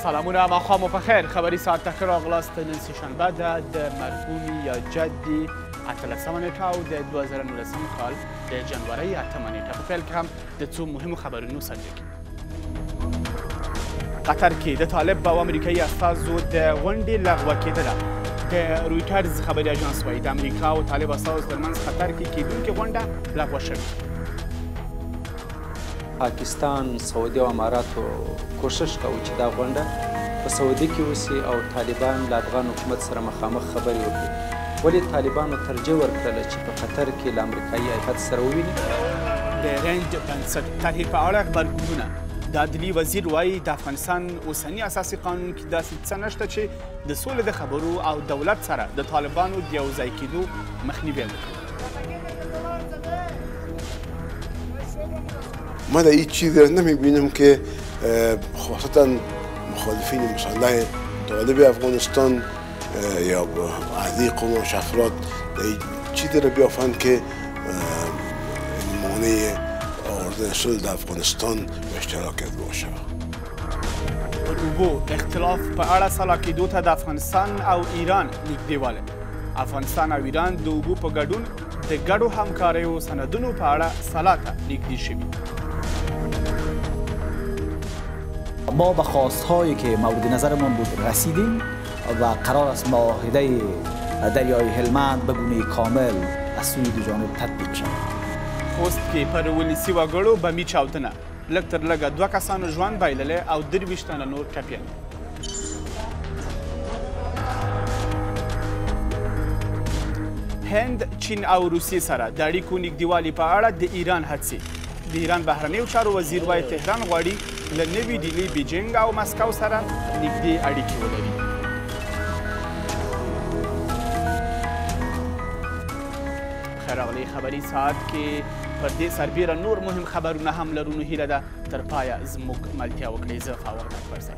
سلامونه، ماښام مو په خیر. خبري ساعت ته ښه راغلاست. نن سهشنبه ده، د مرغومي یا جدي 18 نیټه او د 2019 کال د جنورۍ 8 نیټه. په پیل کې هم د څو مهمو خبرونو سرټکی. قطر کې د طالب او امریکایي استازو د غونډې لغوه کېدله. د رویټرز خبري اژانس وایي د امریکا او طالب استازو ترمنځ قطر کې کېدونکې غونډه لغوه شوې. پاکستان، سعودي او اماراتو کوشش کاوه چې دا غونډه په سعودي کې وشي او طالبان له افغان حکومت سره مخامخ خبرې وکړي، ولې طالبانو ترجیح ورکړله چې په قطر کې له امریکایي هیئت سره وویني. د رنج بنسټ طرحې په اړه غبرګونونه. د عدلي وزیر وایي د افغانستان اوسني اساسي قانون کې داسې څه نشته چې د سولې د خبرو او دولت سره د طالبانو د یو ځای کېدو مخنیوی وکړي. ما در هیچ چیزی را نمیبینم که خاصتا مخالفین مسلح طالب افغانستان یا اعضای قوم افراد در هیچ چیزی را بیافند که مانع آوردن صلح در افغانستان و اشتراکت باشه. پر اوبو اختلاف په اړه سلا کېدو ته د افغانستان او ایران نږدېوالی. افغانستان او ایران د اوبو په ګډون د ګډو همکاریو سندونو په اړه سلا ته نږدې شوي. ما به خواستهایی که مورد نظرمان بود رسیدیم و قرار است معاهده دریای هلمند به گونه کامل از سوی دو جانب تطبیق شود. خوست کې پر ولسي وګړو بمي چاودنه، لږ تر لږه 2 کسانو ژوند بایللی او 23 تنه نور ټپیان. هند، چین او روسیې سره د اړیکو نږدېوالي په اړه د ایران هڅې. د ایران بهرنیو چارو وزیر وایي تهران غواړي له نوي ډیلي، بیجینګ او مسکو سره نږدې اړیکې ولري. خیر راغلي خبري ساعت کې پر دې سربېره نور مهم خبرونه هم لرو، نو هیله ده تر پایه زموږ ملتیا وکړئ. زه فواد اکبرزی.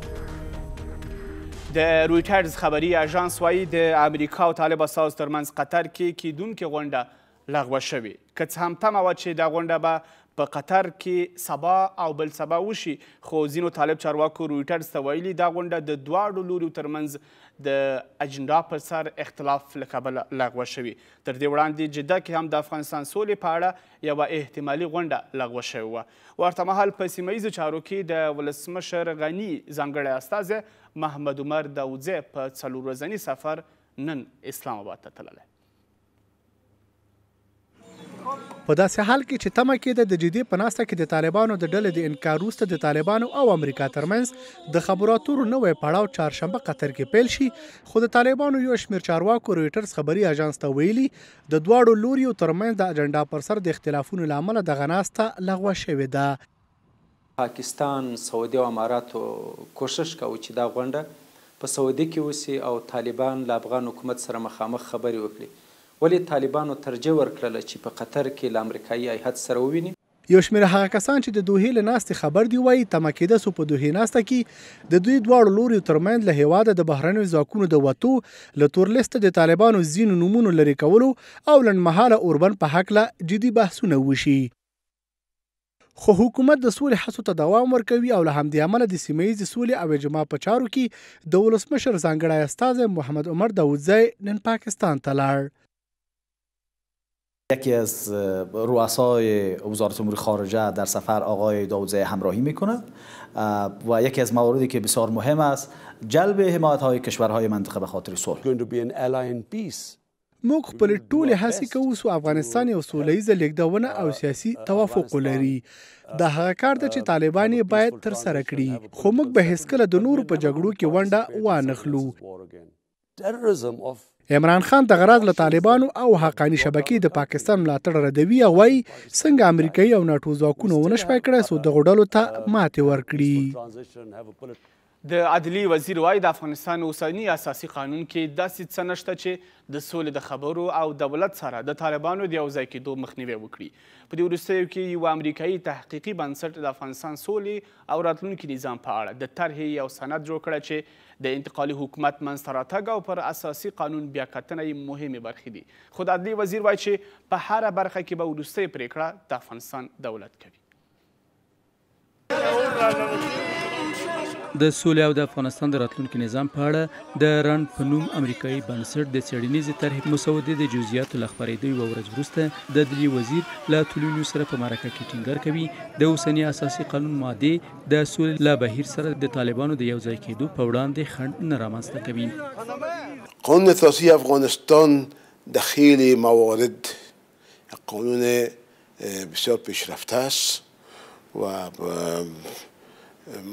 د رویټرز خبري اژانس وایي د امریکا او طالب استازو ترمنځ قطر کې کېدونکې غونډه لغوه شوې. که څه هم تمه وه چې دا غونډه به په قطر کې سبا او بل سبا وشي، خو ځینو طالب چارواکو رویټرز ته ویلي دا غونډه د دواړو لوریو ترمنځ د اجنډا پر سر اختلاف له کبله لغوه شوې. تر دې وړاندې جده کې هم د افغانستان سولې په اړه یوه احتمالي غونډه لغوه شوې وه. ورته مهال په سیمه ییزو چارو کې د ولسمشر غني ځانګړی استازی محمد عمر داودزی په 4 ورځني سفر نن اسلام آباد ته تللی. په داسې حال کې چې تمه کېده د جدې په ناسته کې د طالبانو د ډلې د انکار وروسته د طالبانو او امریکا ترمنځ د خبرو اترو نوی پړاو چهارشنبه قطر کې پیل شي، خو د طالبانو یو شمېر چارواکو رویټرز خبري اژانس ته ویلي د دواړو لوریو ترمنځ د اجنډا پر سر د اختلافونو له امله دغه ناسته لغوه شوې ده. پاکستان، سعودي او اماراتو کوشش کاوه چې دا غونډه په سعودي کې وشي او طالبان له افغان حکومت سره مخامخ خبرې وکړي، ولې طالبانو ترجیح ورکړله چې په قطر کې له امریکایي هیئت سره وویني. یو شمېر هغه کسان چې د دوحې له ناستې خبر دي وایي تمه کېده څو په دوحې ناسته کې د دوی دواړو لوریو ترمنځ له هېواده د بهرنیو ځواکونو د وتو، له تور لیسته د طالبانو ځینو نومونو لرې کولو او لنډمهاله اوربند په هکله جدي بحثونه وشي. خو حکومت د سولې هڅو ته دوام ورکوي او له همدې امله د سیمه ییزې سولې او اجماع په چارو کې د ولسمشر ځانګړی استازی محمد عمر داودزی نن پاکستان ته لاړ. یکی از رؤسای وزارت امور خارجه در سفر آقای داودزی همراهی میکنه و یکی از مواردی که بسیار مهم است جلب حمایت های کشورهای منطقه به خاطر صلح. موږ خپلې ټولې هڅې کوو څو افغانستان یو سوله ییزه لېږدونه او سیاسي توافق ولري. دا هغه کار ده چې طالبان یې باید ترسره کړي، خو موږ به هیڅکله د نورو په جګړو کې ونډه وانخلو. عمران خان دغه راز له طالبانو او حقاني شبکې د پاکستان ملاتړ ردوي او وایي څنګه امریکایي او ناټو ځواکونو ونه شوای کړای څو دغو ډلو ته ماتې ورکړي. د عدلي وزیر وایي د افغانستان اوسني اساسي قانون کې داسې څه نشته چې د سولې د خبرو او دولت سره د طالبانو د یو ځای کېدو مخنیوی وکړي. په دې وروستیو کې یو امریکایي تحقیقي بنسټ د افغانستان سولې او راتلونکي نظام په اړه د طرحې یو سند جوړ کړی چې د انتقالي حکومت منځته راتګ او پر اساسي قانون بیا کتنه یې مهمې برخې دي. خو د عدلي وزیر وایي چې په هره برخه کې به وروستۍ پرېکړه د افغانستان دولت کوي. د سولې او د افغانستان د راتلونکي نظام په اړه د رند په نوم امریکایي بنسټ د څېړنیزې طرحې مسودې د جزئیاتو له خپرېدو یوه ورځ وروسته د عدلیې وزیر له طلوع نیوز سره په مرکه کې ټینګار کوي، د اوسني اساسي قانون مادې د سولې له بهیر سره د طالبانو د یو ځای کېدو په وړاندې خنډ نه رامنځته کوي. قانون اساسی افغانستان در خیلی موارد قانون بسیار پیشرفته است و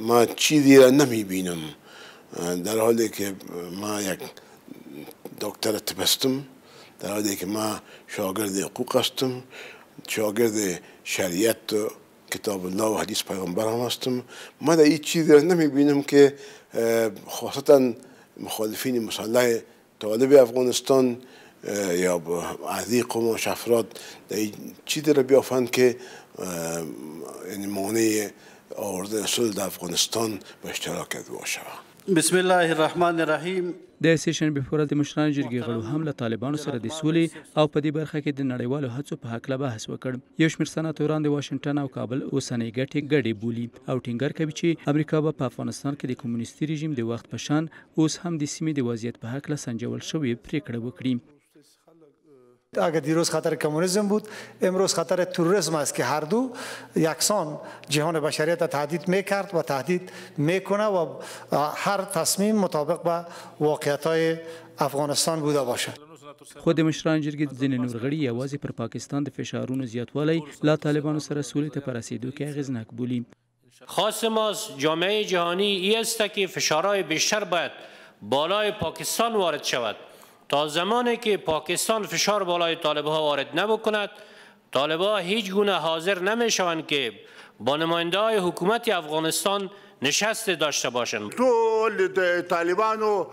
ما چیزی را نمیبینم، در حالی که ما یک دکتر طب هستم، در حالی که ما شاگرد حقوق هستم، شاگرد شریعت و کتاب الله و حدیث پیغمبر هم هستم. ما در این چیزی را نمیبینم که خاصتا مخالفین مسلح طالب افغانستان یا اعضای قوم افراد در این چیزی را بیافند که یعنی مانع آوردن صلح در افغانستان به اشتراک باشه. بسم الله الرحمن الرحیم. د سې شنبې په ورځ د مشرانو جرګې غړو هم له طالبانو سره د سولې او په دې برخه کې د نړیوالو هڅو په هکله بحث وکړ. یو شمېر سناتوران د واشنګټن او کابل اوسنۍ ګټې ګډې بولي او ټینګار کوي چې امریکا به په افغانستان کې د کمونیستي رژیم د وخت په شان اوس هم د سیمې د وضعیت په هکله سنجول شوې پرېکړه وکړي. اگر دیروز خطر کمونیسم بود، امروز خطر تروریسم است که هر دو یکسان جهان بشریت تهدید میکرد و تهدید میکنه و هر تصمیم مطابق به واقعیت افغانستان بوده باشد. خو د مشرانو جرګې ځینې نور غړي یوازې پر پاکستان د فشارونو زیاتوالی له طالبانو سره سولې ته په رسېدو کې اغېزناک بولي. خواست ما جامعه جهانی ای است که فشارهای بیشتر باید بالای پاکستان وارد شود. تا زمانی که پاکستان فشار بالای طالبها وارد نبکند، طالبها هیچ گونه حاضر نمیشوند که با نماینده های حکومت افغانستان نشست داشته باشند. ټول طالبانو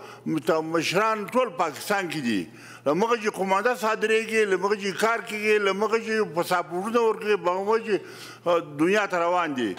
مشران ټول پاکستان کې دي. له مخه چې قومانده صادرېږي، له مخه چې کار کېږي، له مخه چې پاسپورټونه ورکوي، په مخه چې دنیا ته روان دي.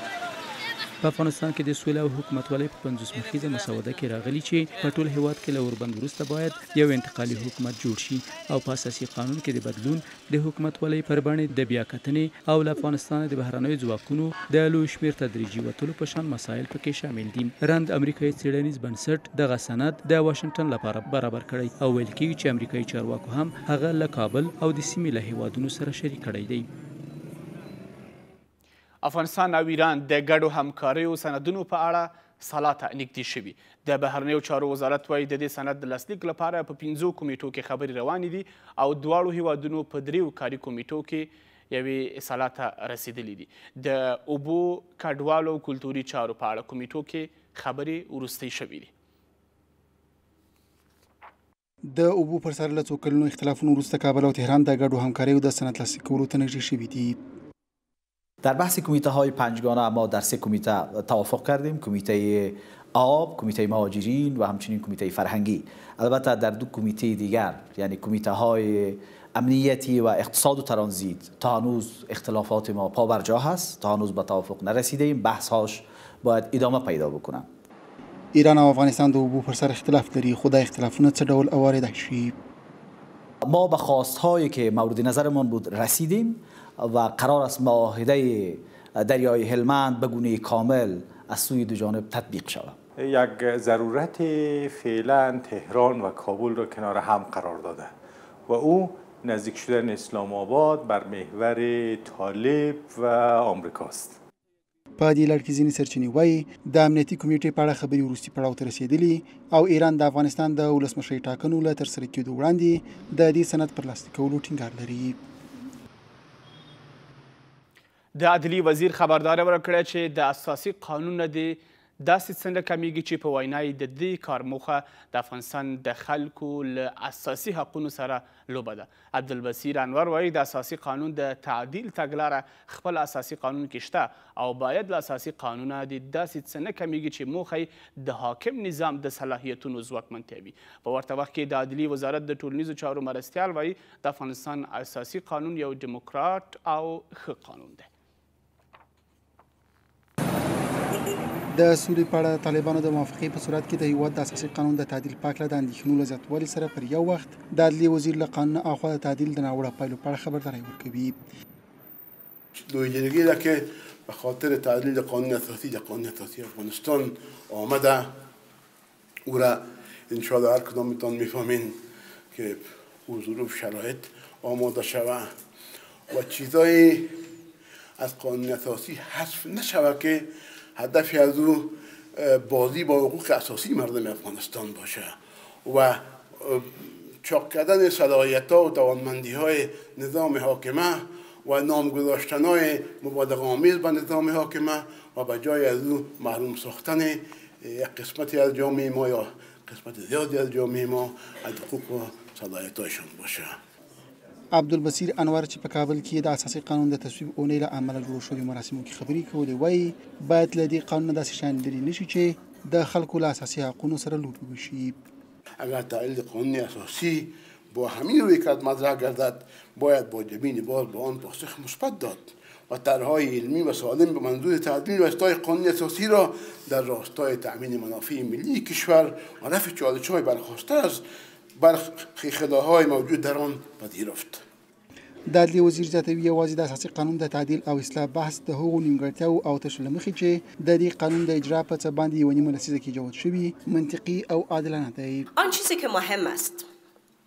په افغانستان کې د سولې او حکومتولۍ په 50 مخیزه مسوده کې راغلي چې په ټول هیواد کې له اوربند وروسته باید یو انتقالي حکومت جوړ شي او په اساسي قانون کې د بدلون، د حکومتولۍ پر بڼې د بیا کتنې او له افغانستانه د بهرنیو ځواکونو د لوی شمېر تدریجي وتلو په شان مسایل پکې شامل دي. رند امریکایي څېړنیز بنسټ دغه سند د واشنګټن لپاره برابر کړی او ویل کېږي چې امریکایي چارواکو هم هغه له کابل او د سیمې له هیوادونو سره شریک کړی دی. افغانستان او ایران د ګډو همکاریو سندونو په اړه سلا ته نږدې شوي. د بهرنیو چارو وزارت وایي د دې سند د لاسلیک لپاره په 5 کمیټو کې خبرې روانې دي او دواړو هیوادونو په 3 کاري کمیټو کې یوې سلا ته رسېدلي دي. د اوبو، کډوالو او کلتوري چارو په اړه کمیټو کې خبرې وروستۍ شوې دي. د اوبو پر سر له څو کلونو اختلافونو وروسته کابل او تهران د ګډو همکاریو د سند لاسلیک کولو ته نږدې شوي دي. در بحث کمیته های پنجگانه ما در 3 کمیته توافق کردیم: کمیته آب، کمیته مهاجرین و همچنین کمیته فرهنگی. البته در 2 کمیته دیگر، یعنی کمیته های امنیتی و اقتصاد و ترانزیت، تا هنوز اختلافات ما پابرجا هست، تا هنوز به توافق نرسیدیم. بحث هاش باید ادامه پیدا بکنه. ایران او افغانستان د اوبو پر سر اختلاف لري، خو دا اختلافونه څه ډول اوارېدای شي؟ ما به خواستهایی که مورد نظرمان بود رسیدیم و قرار است معاهده دریای هلمند به گونه کامل از سوی دو جانب تطبیق شود. یک ضرورت فعلا تهران و کابل را کنار هم قرار داده و او نزدیک شدن اسلام آباد بر محور طالب و آمریکاست. په دې لړ کې ځینې سرچینې وایي د امنیتي کمیټې په اړه خبرې وروستي پړاو ته رسېدلي او ایران د افغانستان د ولسمشرۍ ټاکنو له ترسره کېدو وړاندې د دې سند پر لاسلیک کولو ټینګار لري. د عدلي وزیر خبرداری ورکړی چې د اساسي قانون نه دې داسې څه نه کمیږي چې په وینا یې د دې کار موخه د افغانستان د خلکو له اساسي حقونو سره لوبه ده. عبدالبصیر انور وایي د اساسي قانون د تعدیل تګلاره خپل اساسي قانون کې شته او باید له اساسي قانونه دې داسې څه نه کمیږي چې موخه یې د حاکم نظام د صلاحیتونو ځواکمنتیا وي. په ورته وخت کې د عدلي وزارت د ټولنیزو چارو مرستیال وایي د افغانستان اساسي قانون یو دیموکرات او ښه قانون دی. د سولې په اړه د طالبانو د موافقې په صورت کې د هیواد د اساسي قانون د تعدیل په هکله د اندېښنو له زیاتوالي سره پر یو وخت د عدلیې وزیر له قانونه اخوا د تعدیل د ناوړه پایلو په اړه خبرداری ورکوي. لوی جرګې ده که به خاطر تعدیل قانون اساسی در قانون اساسی افغانستان آمده، او را انشاءالله هر کدامتان میفهمین که او ظروف شرایط آماده شوه و چیزایی از قانون اساسی حذف نشوه که هدف از او بازی با حقوق اساسی مردم افغانستان باشه و چاق کردن صلاحیت‌ها و توانمندی‌های نظام حاکمه و نام گذاشتن‌های مبالغه آمیز به نظام حاکمه و به جای از او محروم ساختن یک قسمتی از جامعه ما یا قسمت زیادی از جامعه ما از حقوق و صلاحیت‌هایشان باشه. عبدالبصیر انور چې په کابل کې د اساسي قانون د تصویب اونۍ له امله جوړو شویو مراسمو کې خبرې کولې وایي باید له دې قانونه داسې شیان لرې نه شي چې د خلکو له اساسي حقونو سره لوبې وشي. اگر تعدیل قانون اساسی با همین رویکرد مطرح گردد، باید با جبین باز به آن پاسخ مثبت داد و طرحهای علمی و سالم به منظور تعدیل و اصلاح قانون اساسی را در راستای تأمین منافع ملی کشور و رفع چالش‌های برخاسته از برخی خلاهای موجود در آن پذیرفت. د عدلیې وزیر زیاتوي یوازې د اساسي قانون د تعدیل او اصلاح بحث د هغو نیمګړتیاوو او تشو له مخې چې د دې قانون د اجرا په څه باندې یوه نیمه لسیزه کې جوت شوي منطقي او عادلانه دی. آن چیزی که مهم است،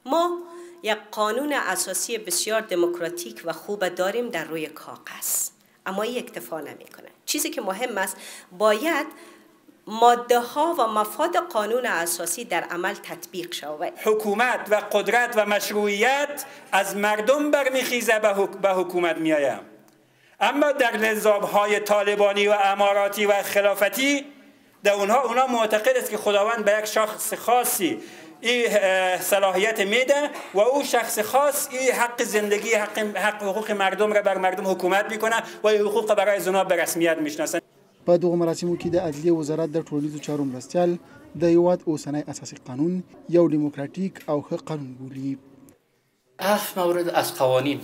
ما یک قانون اساسی بسیار دموکراتیک و خوب داریم در روی کاغذ، اما این اکتفا نمیکنه. چیزی که مهم است باید ماده ها و مفاد قانون اساسی در عمل تطبیق شود. حکومت و قدرت و مشروعیت از مردم برمیخیزه به حکومت میآید، اما در نظام های طالبانی و اماراتی و خلافتی در اونها معتقد است که خداوند به یک شخص خاصی این صلاحیت میده و او شخص خاص این حق زندگی، حق حقوق مردم را بر مردم حکومت میکنه و این حقوق برای زنا به رسمیت میشناسند. په دغو مراسمو کې د عدلیې وزارت د ټولنیزو چارو مرستیال د هیواد اوسنی اساسي قانون یو دیموکراتیک او ښه قانون بولي. 7 مورد از قوانین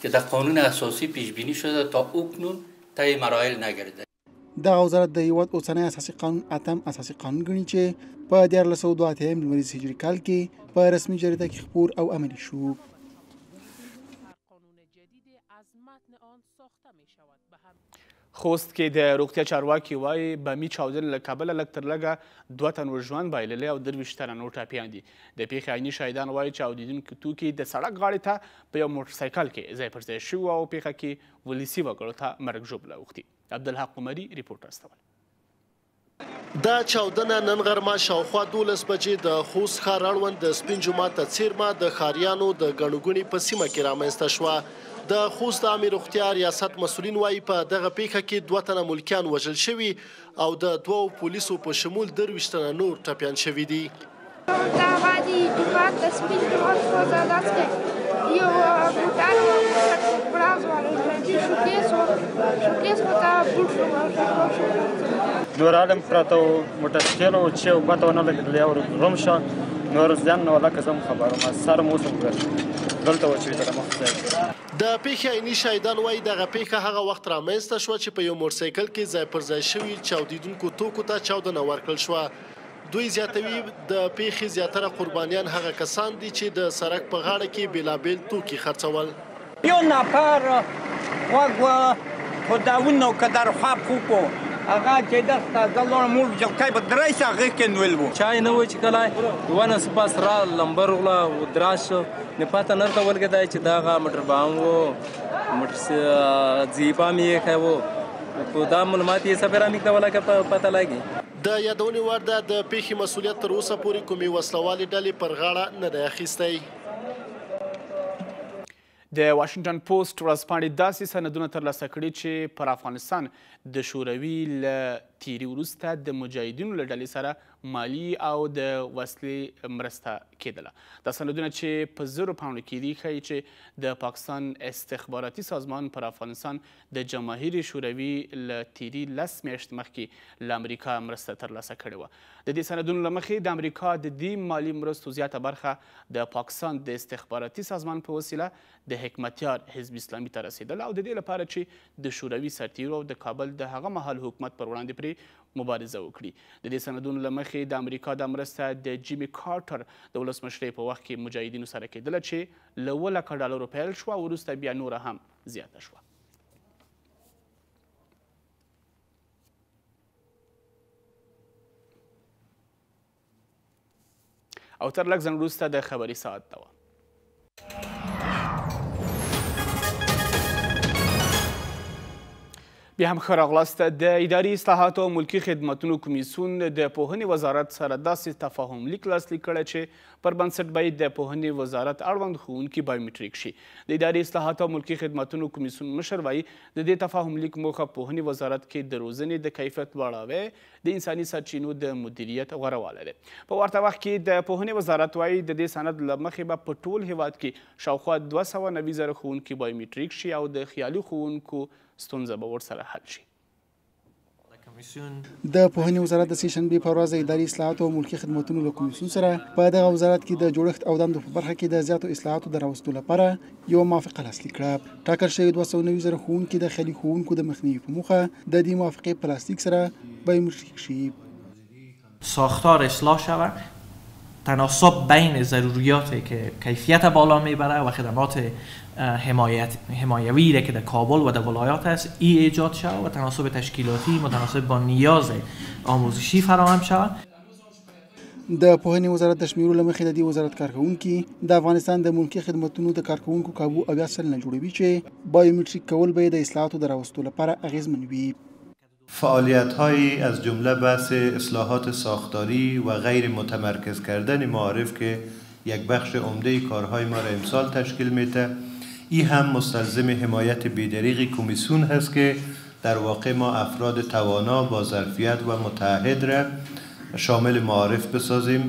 که در قانون اساسی پیش بینی شده تا اکنون طی مراحل نگردیده. دغه وزارت د هیواد اوسنی اساسي قانون اتم اساسي قانون ګڼي چې په 1382 لمریز هجري کال کې په رسمي جریده کې خپور او عملي شو. خوست کې د روغتیا چارواکي وایي بمي چاودنې له کبله لږ تر لږه 2 تنو ژوند بایللی او 23 تنه نور ټپیان دي. د پېښې عیني شاهدان وایي چاودېدونکي توکي د سړک غاړې ته په یو موټرسایکل کې ځای پر ځای شوي او پېښه کې ولسي وګړو ته مرګ ژوبله اوښتې. عبدالحق عمري رپورټ استولی. دا چاودنه نن غرمه شاوخوا 12 بجې د خوست ښار اړوند د سپین جومات ته څېرمه د ښاریانو د ګڼې ګوڼې په سیمه کې رامنځته شوه. د خوست د عامې روغتیا ریاست مسؤلین وایي په دغه پیښه کې 2 تنه ملکیان وژل شوي او د 2 پولیسو په شمول 23 تنه نور ټپیان شوي دي. نور عالم پراته و موټرسایکل و چې ماته ونه لګېدل یو غم شه نور زیان نه ولا که زه هم خبر وم سر مو اوس هم دلته وچوېدله مخ ځای. د پیښې عیني شاهدان وایي دغه پیښه هغه وخت رامنځته شوه چې په یو موټرسایکل کې ځای پر ځای شوي چاودېدونکو توکو ته چاودنه ورکړل شوه. دوی زیاتوي د پیښې زیاتره قربانیان هغه کسان دي چې د سړک په غاړه کې بېلابېل توکي خرڅول. یو نفر غوږ خداونه که در خواب خوب و هغه چې دسته زه لوړ موږ جلکۍ به درې سه هغې کې نیول وو. چای نه و چې کله ونه سپاس را لمبر غله و دراز شو نو پته نه ورته ولګېده چې دا هغه موټر بام و موټر جیپا مې ایښی و خو دا معلومات یې سفر را میږده ولا که پته لګي. د یادونې وړ ده د پیښې مسؤلیت تر اوسه پورې کومې وسلوالې ډلې پر غاړه نه دی اخیستی. د واشنګټن پوسټ ورځپاڼې داسې سندونه ترلاسه کړي چې پر افغانستان د شوروي له تیري وروسته د مجاهدینو له ډلې سره مالي او د وسلې مرسته کېدله. دا سندونه چې په 1000 پاڼو کې دي ښیي چې د پاکستان استخباراتي سازمان پر افغانستان د جماهیر شوروي له تیري 10 میاشتې مخکې له امریکا مرسته ترلاسه کړې وه. د دې سندونو له مخې د امریکا د دې مالي مرستو زیاته برخه د پاکستان د استخباراتي سازمان په وسیله د حکمتیار حزب اسلامي ته رسېدله او د دې لپاره چې د شوروي سرتیرو او د کابل د هغه مهال حکومت پر وړاندې پرې مبارزه وکړي. د دې سندونو له مخې د امریکا دا مرسته د جیمي کارټر د ولسمشرۍ په وخت کې مجاهدینو سره کېدله چې له 7 لکه ډالرو پیل شوه او وروسته بیا نوره هم زیاته شوه. او تر لږ ځنډ وروسته د خبري ساعت دوام. بیا هم ښه راغلاست. د اداري اصلاحاتو او ملکي خدمتونو کمیسیون د پوهنې وزارت سره داسې تفاهم لیک لاسلیک کړی چې پر بنسټ به یې د پوهنې وزارت اړوند ښوونکي بایومټریک شي. د اداري اصلاحاتو او ملکي خدمتونو کمیسیون مشر وایي د دې تفاهم لیک موخه پوهنې وزارت کې د روزنې د کیفیت لوړاوی، د انساني سرچینو د مدیریت غوره دی. په ورته وخت کې د پوهنې وزارت وایي د دې سند له مخې به په ټول هیواد کې شاوخوا 290,000 ښوونکي بایومټریک شي او د خیالي ښوونکو ستونزه به ورسره حل شي. د پوهنې وزارت د سې شنبې په ورځ د اداري اصلاحاتو او ملکي خدمتونو له کمیسیون سره په دغه وزارت کې د جوړښت او دندو په برخه کې د زیاتو اصلاحاتو د راوستو لپاره یوه موافقه لاسلیک کړه. ټاکل شوې 290,000 ښوونکي د خیالي ښوونکو د مخنیوي په موخه د دې موافقې په لاسلیک سره بایومټریک شي. ساختار اصلاح شود، تناسب بین ضروریات که کیفیت بالا میبره و خدمات حمایوی را که در کابل و در ولایات است ای ایجاد شود و تناسب تشکیلاتی متناسب با نیاز آموزشی فراهم شود. د پوهنې وزارت د شمیرو له مخې د دې وزارت کارکوونکي د افغانستان د ملکي خدمتونو د کارکوونکو کابو 70% جوړوي چې بایومټریک کول به یې د اصلاحاتو د راوستو لپاره اغېزمن وي. فعالیت‌هایی از جمله بحث اصلاحات ساختاری و غیر متمرکز کردن معارف که یک بخش عمده کارهای ما را امسال تشکیل میده، این هم مستلزم حمایت بیدریق کمیسیون هست که در واقع ما افراد توانا با ظرفیت و متعهد را شامل معارف بسازیم.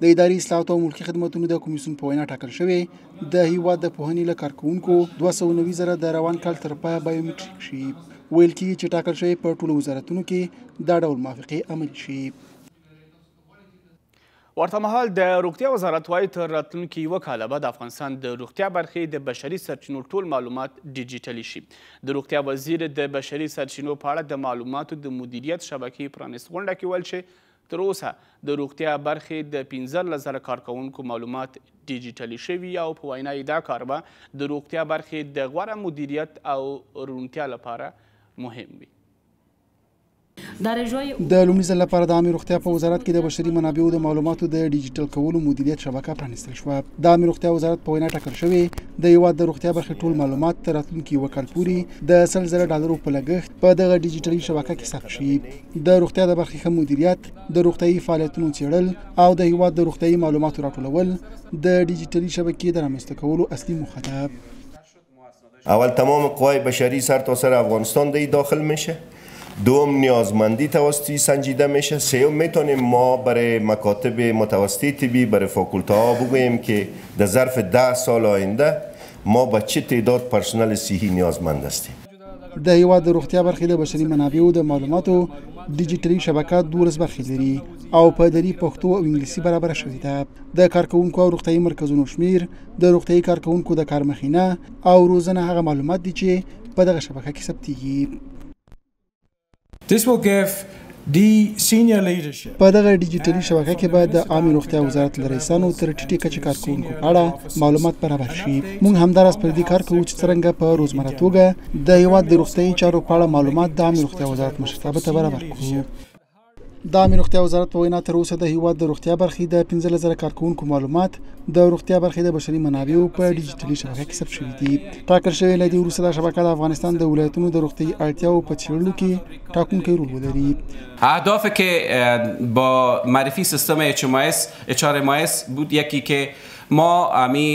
د اداري اصلاحاتو او ملکي خدمتونو د کمیسیون په وینا ټاکل شوې د هیواد د پوهنې له کارکوونکو 290,000 د روان کال تر پایه بایومټریک شي. ویل کیږي چې ټاکل شوې په ټولو وزارتونو کې دا ډول موافقې عملي شي. ورته مهال د روغتیا وزارت وایي تر راتلونکي یوه کاله به د افغانستان د روغتیا برخې د بشري سرچینو ټول معلومات ډیجیټلي شي. د روغتیا وزیر د بشري سرچینو په اړه د معلوماتو د مدیریت شبکې پرانیست غونډه کې وویل چې تر اوسه د روغتیا برخې د 15,000 کارکوونکو معلومات ډیجیټلي شوي او په وینا یې دا کار به د روغتیا برخې د غوره مدیریت او روڼتیا لپاره مهم وي. د لومړي ځل لپاره د عامې روغتیا په وزارت کې د بشري منابعو د معلوماتو د ډیجیټل کولو مدیریت شبکه پرانیستل شوه. د عامې روغتیا وزارت په وینا ټاکل شوې د هیواد د روغتیا برخې ټول معلومات تر راتلونکي یوه کال پورې د $100,000 په لګښت په دغه ډیجیټلي شبکه کې ثبت شي. د روغتیا د برخې ښه مدیریت، د روغتیايي فعالیتونو څېړل او د هیواد د روغتیايي معلوماتو راټولول د ډیجیټلي شبکې د رامنځته کولو اصلي موخه ده. اول تمام قوای بشری سر تا سر افغانستان دی داخل میشه، دوم نیازمندی توسطی سنجیده میشه، سوم میتونیم ما برای مکاتب متوسطه طبی برای فاکولته ها بگوییم که در ظرف 10 سال آینده ما به چه تعداد پرسنل صحی نیازمند هستیم. د هیواد د روغتیا برخې د بشري منابعو د معلوماتو ډیجیټلي شبکه 12 برخې لري او په دري، پښتو او انګلیسي برابره شوې ده. د کارکوونکو او روغتیايي مرکزونو شمیر، د روغتیايي کارکوونکو د کار مخینه او روزنه هغه معلومات دي چې په دغه شبکه کې ثبتیږي. په دغه ډیجیټلي شبکه کې به د عامې روغتیا وزارت له رئیسانو تر ټیټې کچې کارکوونکو په اړه معلومات برابر شي. موږ همداراز پر دې کار کوو چې څرنګه په روزمره توګه د هیواد د روغتیايي چارو په اړه معلومات د عامې روغتیا وزارت مشرتابه ته برابر کړو. د عامې روغتیا وزارت په وینا تر اوسه د هیواد د روغتیا برخې د 15,000 کارکوونکو معلومات د روغتیا برخې د بشري منابعو په ډیجیټلي شبکه کې ثبت شوي دي. ټاکل شوې له دې وروسته دا شبکه د افغانستان د ولایتونو د روغتیايي اړتیاوو په څېړلو کې ټاکونکی رول ولري. اهداف که با معرفی سیستم HRMIS بود، یکی که ما امی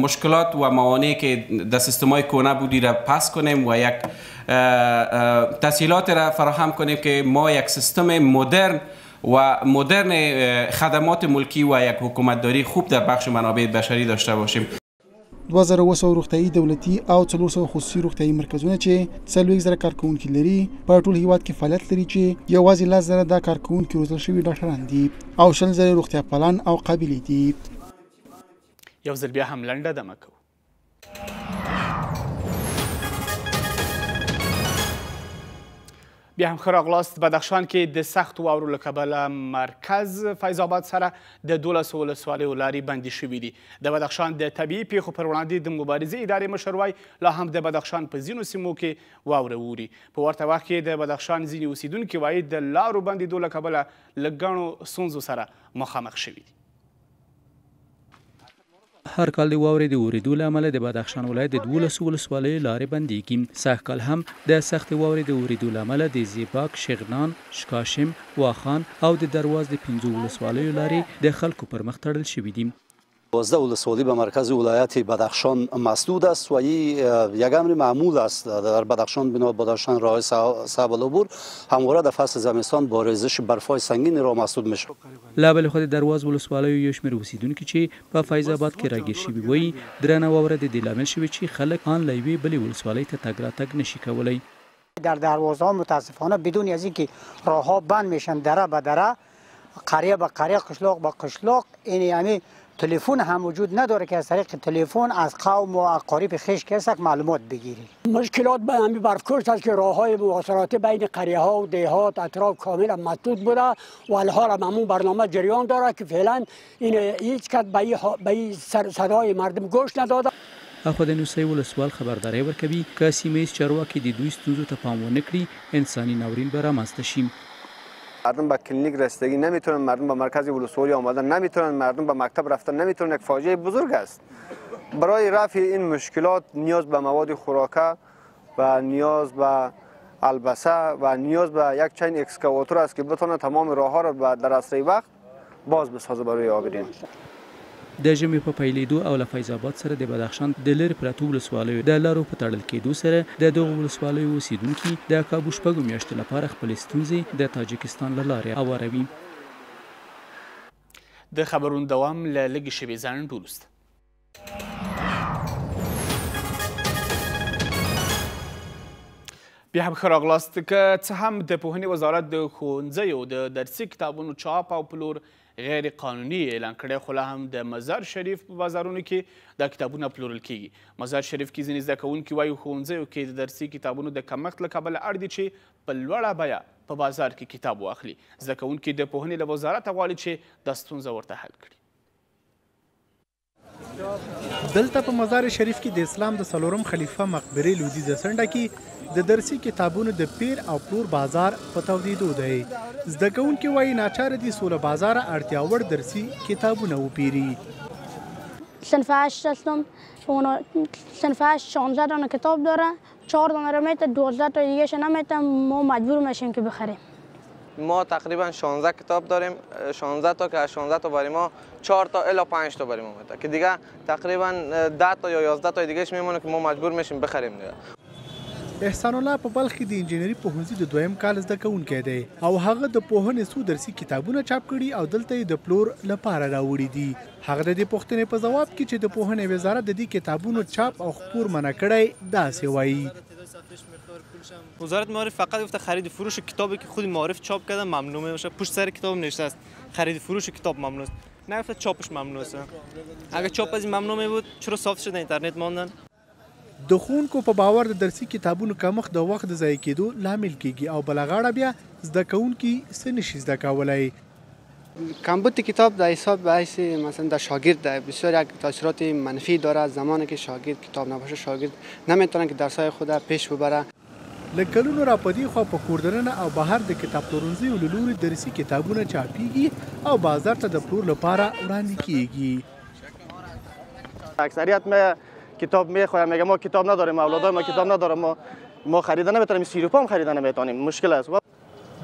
مشکلات و موانع که در سیستم های کهنه بودی را پس کنیم و یک تسهیلات را فراهم کنیم که ما یک سیستم مدرن و مدرن خدمات ملکی و یک حکومتداری خوب در بخش منابع بشری داشته باشیم. 2700 روغتیايي دولتي او 400 خصوصي روغتیايي مرکزونه چې 40,000 کارکوونکي لري په ټول هیواد کې فعالیت لري چې یوازې 10,000 دا کارکوونکي روزل شوي ډاکټران دي او 20,000 روغتیاپالان او قابلې دي. یو ځل بیا هم لنډه دمه کوو. بیا هم ښه راغلاست. بدخشان کې د سختو واورو له کبله مرکز فیض آباد سره د 12 ولسوالیو لارې بندې شوې دي. د بدخشان د طبیعي پیښو پر وړاندې د مبارزې ادارې مشر وایي لا هم د بدخشان په ځینو سیمو کې واوره اوري. په ورته وخت کې د بدخشان ځینې اوسیدونکي وایي د لارو بندېدو له کبله له ګڼو ستونزو سره مخامخ شوي دي. هر کال د واورې د اورېدو له امله د بدخشان ولایت د 12 ولسوالیو لارې بندېږي. سږ کال هم د سختې واورې د اورېدو له امله د زیباک، شغنان، شکاشم، واخان او د درواز د 5 ولسوالیو لارې د خلکو پر مخ تړل شوې دي. 12 ولسوالی به مرکز ولایت بدخشان مسدود است و این یک امر معمول است در بدخشان. بنا بدخشان راه صعب العبور همواره در فصل زمستان با ریزش برفای سنگین راه مسدود میشه. له بلې خوا د درواز ولسوالیو یو شمېر اوسېدونکي چې په فیض آباد کې راګیر شوي وایي، درنه واوره د دې لامل شوې چې خلک آن له یوې بلې ولسوالۍ ته تګ راتګ نشي کولی. در دروازه ها متاسفانه بدون از اینکه راه ها بند میشن، دره به دره، قریه به قریه، قشلاق به قشلاق، این یعنی تلفن هم وجود نداره که از طریق تلفن از قوم و اقارب خویش کسک معلومات بگیری. مشکلات به همین برفکش است که راه‌های مواصلاتی بین قریه ها و دیهات اطراف کاملا مسدود بوده و الحال هم همون برنامه جریان داره که فعلا این هیچ کس به این صدای مردم گوش نداده. اخوا د نوسۍ ولسوال خبرداری ورکوي که سیمه ییز چارواکي د دوی ستونزو ته پام ونه کړي، انساني ناورین به رامنځته شي. مردم به کلینیک رسیدگی نمیتونن، مردم به مرکز ولسوالی آمدن نمیتونن، مردم به مکتب رفتن نمیتونن. یک فاجعه بزرگ است. برای رفع این مشکلات نیاز به مواد خوراکه و نیاز به البسه و نیاز به یک چند اکسکواتور است که بتونه تمام راهها را در اسرع وقت باز بسازه برای عابرین. د ژمي په پیلېدو او له فیض آباد سره د بدخشان د لرې پرتو ولسوالیو د لارو په تړل کېدو سره د دغو ولسوالیو اوسېدونکي د کابو 6 میاشتو لپاره خپلې ستونزې د تاجکستان له لارې اواروي. د خبرونو دوام له لږې شېبې ځنډ وروسته. بیا هم ښه راغلاست. که څه هم د پوهنې وزارت د ښوونځیو د درسي کتابونو چاپ او پلور غیر قانوني اعلان کړی، خو لا هم د مزار شریف په بازارونو کې دا کتابونه پلورل کیږي. مزار شریف کې ځینې زده کوونکي وایي ښوونځیو کې د درسي کتابونو د کمښت له کبله اړ دي چې په لوړه بیه په بازار کې کتاب واخلي. زده کوونکي د پوهنې له وزارته غواړي چې دا ستونزه ورته حل کړي. دلته په مزار شریف کې د اسلام د څلورم خلیفه مقبرې لودیځه څنډه کې د درسي کتابونو د پیر او پلور بازار په تودېدو دی. زده کوونکي وایي ناچاره دي څو له بازاره اړتیا وړ درسي کتابونه وپیري. صنف 8 هستم، صنف 8 16 دانه کتاب داره، 4 دانه رو میته، 12 تا دیگه نمیته، ما مجبور میشیم که بخریم. ما تقریبا 16 کتاب داریم، 16 تا که از 16 تا برای ما 4 تا الی 5 تا برای ما میده که دیگه تقریبا 10 تا یا 11 تا دیگهش میمونه که ما مجبور میشیم بخریم دیگه. احسان الله په بلخ کې د انجینري پوهنځي د دویم کال زده کوونکی دی او هغه د پوهنې څو درسي کتابونه چاپ کړي او دلته یې د پلور لپاره راوړي دي. هغه د دې پوښتنې په ځواب کې چې د پوهنې وزارت د دې کتابونو چاپ او خپور منع کړی داسې وایي: وزارت معارف فقط گفته خرید فروش کتابی که خود معارف چاپ کرده ممنوع میشه. پشت سر کتاب نوشته است خرید فروش کتاب ممنوع است، نگفته چاپش ممنوع است. اگر چاپ از ممنوع می بود چرا صاف شده اینترنت ماندن؟ د ښوونکو په باور د درسي کتابونو کمښت د وخت د ضایع کېدو لامل کیږي او بله غاړه بیا زده کوونکي څه نشي زده کولی. کمبود کتاب در حساب به حیث مثلا در شاگرد در بسیار یک تاثیرات منفی داره. زمانی که شاگرد کتاب نباشه شاگرد نمیتونه که درسای خود پیش ببره. له کلونو را په دې خوا په کور دننه او بهر د کتاب پلورنځیو له لوري درسي کتابونه چاپیږي او بازار ته د پلور لپاره وړاندې کیږي. اکثریت ما کتاب میخوایم، میگه ما کتاب نداریم، اولادای ما کتاب نداریم، ما خریده نمیتونیم، سیروپا هم خریده نمیتونیم، مشکل است.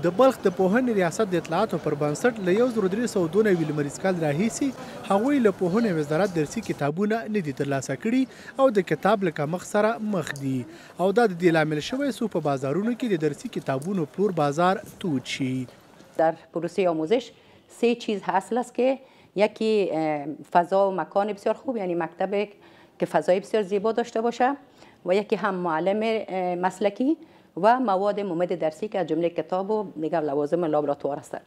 د بلخ د پوهنې ریاست د اطلاعاتو پر بنسټ له 1392 لمریز کال راهیسې هغوی له پوهنې وزارت درسي کتابونه نه دي ترلاسه کړي او د کتاب له کمښت سره مخ دي او دا د دې لامل شوی څو په بازارونو کې د درسي کتابونو پلور بازار تود شي. در پروسه آموزش سه چیز اصل است که یکی فضا و مکان بسیار خوب، یعنی مکتب که فضای بسیار زیبا داشته باشه، و یکی هم معلم مسلکی و مواد ممد درسی که از جمله کتاب و دیگر لوازم لابراتوار هستند.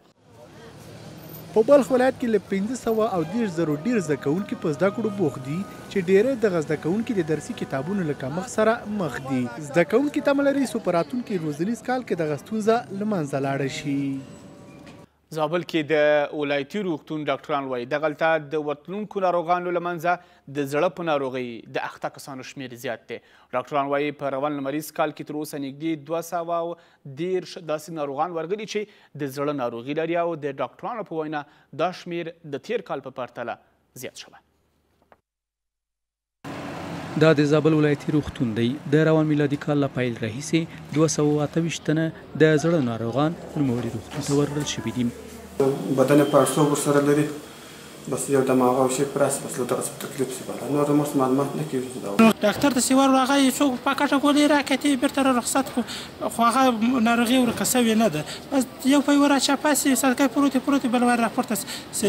په بلخ ولایت کې له 530 زرو ډېر زده کوونکي په زده کړو بوخت دي چې ډېری دغه زده کوونکي د درسي کتابونو له کمښت سره مخ دي. زده کوونکي تمه لري څو په راتلونکي روزنیز کال کې دغه ستونزه له منځه لاړه شي. زابل کې د ولایتي روغتون ډاکټران وایي دغلته د ورتلونکو ناروغانو له منځه د زړه په ناروغۍ د اخته کسانو شمېر زیات دی. ډاکټران وایي په روان لمریز کال کې تر اوسه نږدې 230 داسې ناروغان ورغلي چې د زړه ناروغي لري او د ډاکټرانو په وینا دا شمېر د تېر کال په پرتله زیات شوی. دا د زابل ولایتي روغتون دی. د روان میلادي کال له پیل راهیسې 228 تنه د زړه ناروغان نوموړي روغتون ته وروړل شوي دي. بدن یې پاړسوب ورسره لري، بس یو دماغ او شي پرس بس له دغه څه تکلیف شي، بله نور موږ معلومات نه کېږي. ډاکټر ته چې ورغلو هغه یې څوک په کټه ګولۍ راکتې بېرته را رخصت کړو، خو هغه ناروغي ورکه سوې نه ده. بس یو په یوه راچپه سي، سرکی پروت پروت بل وار راپورته سي،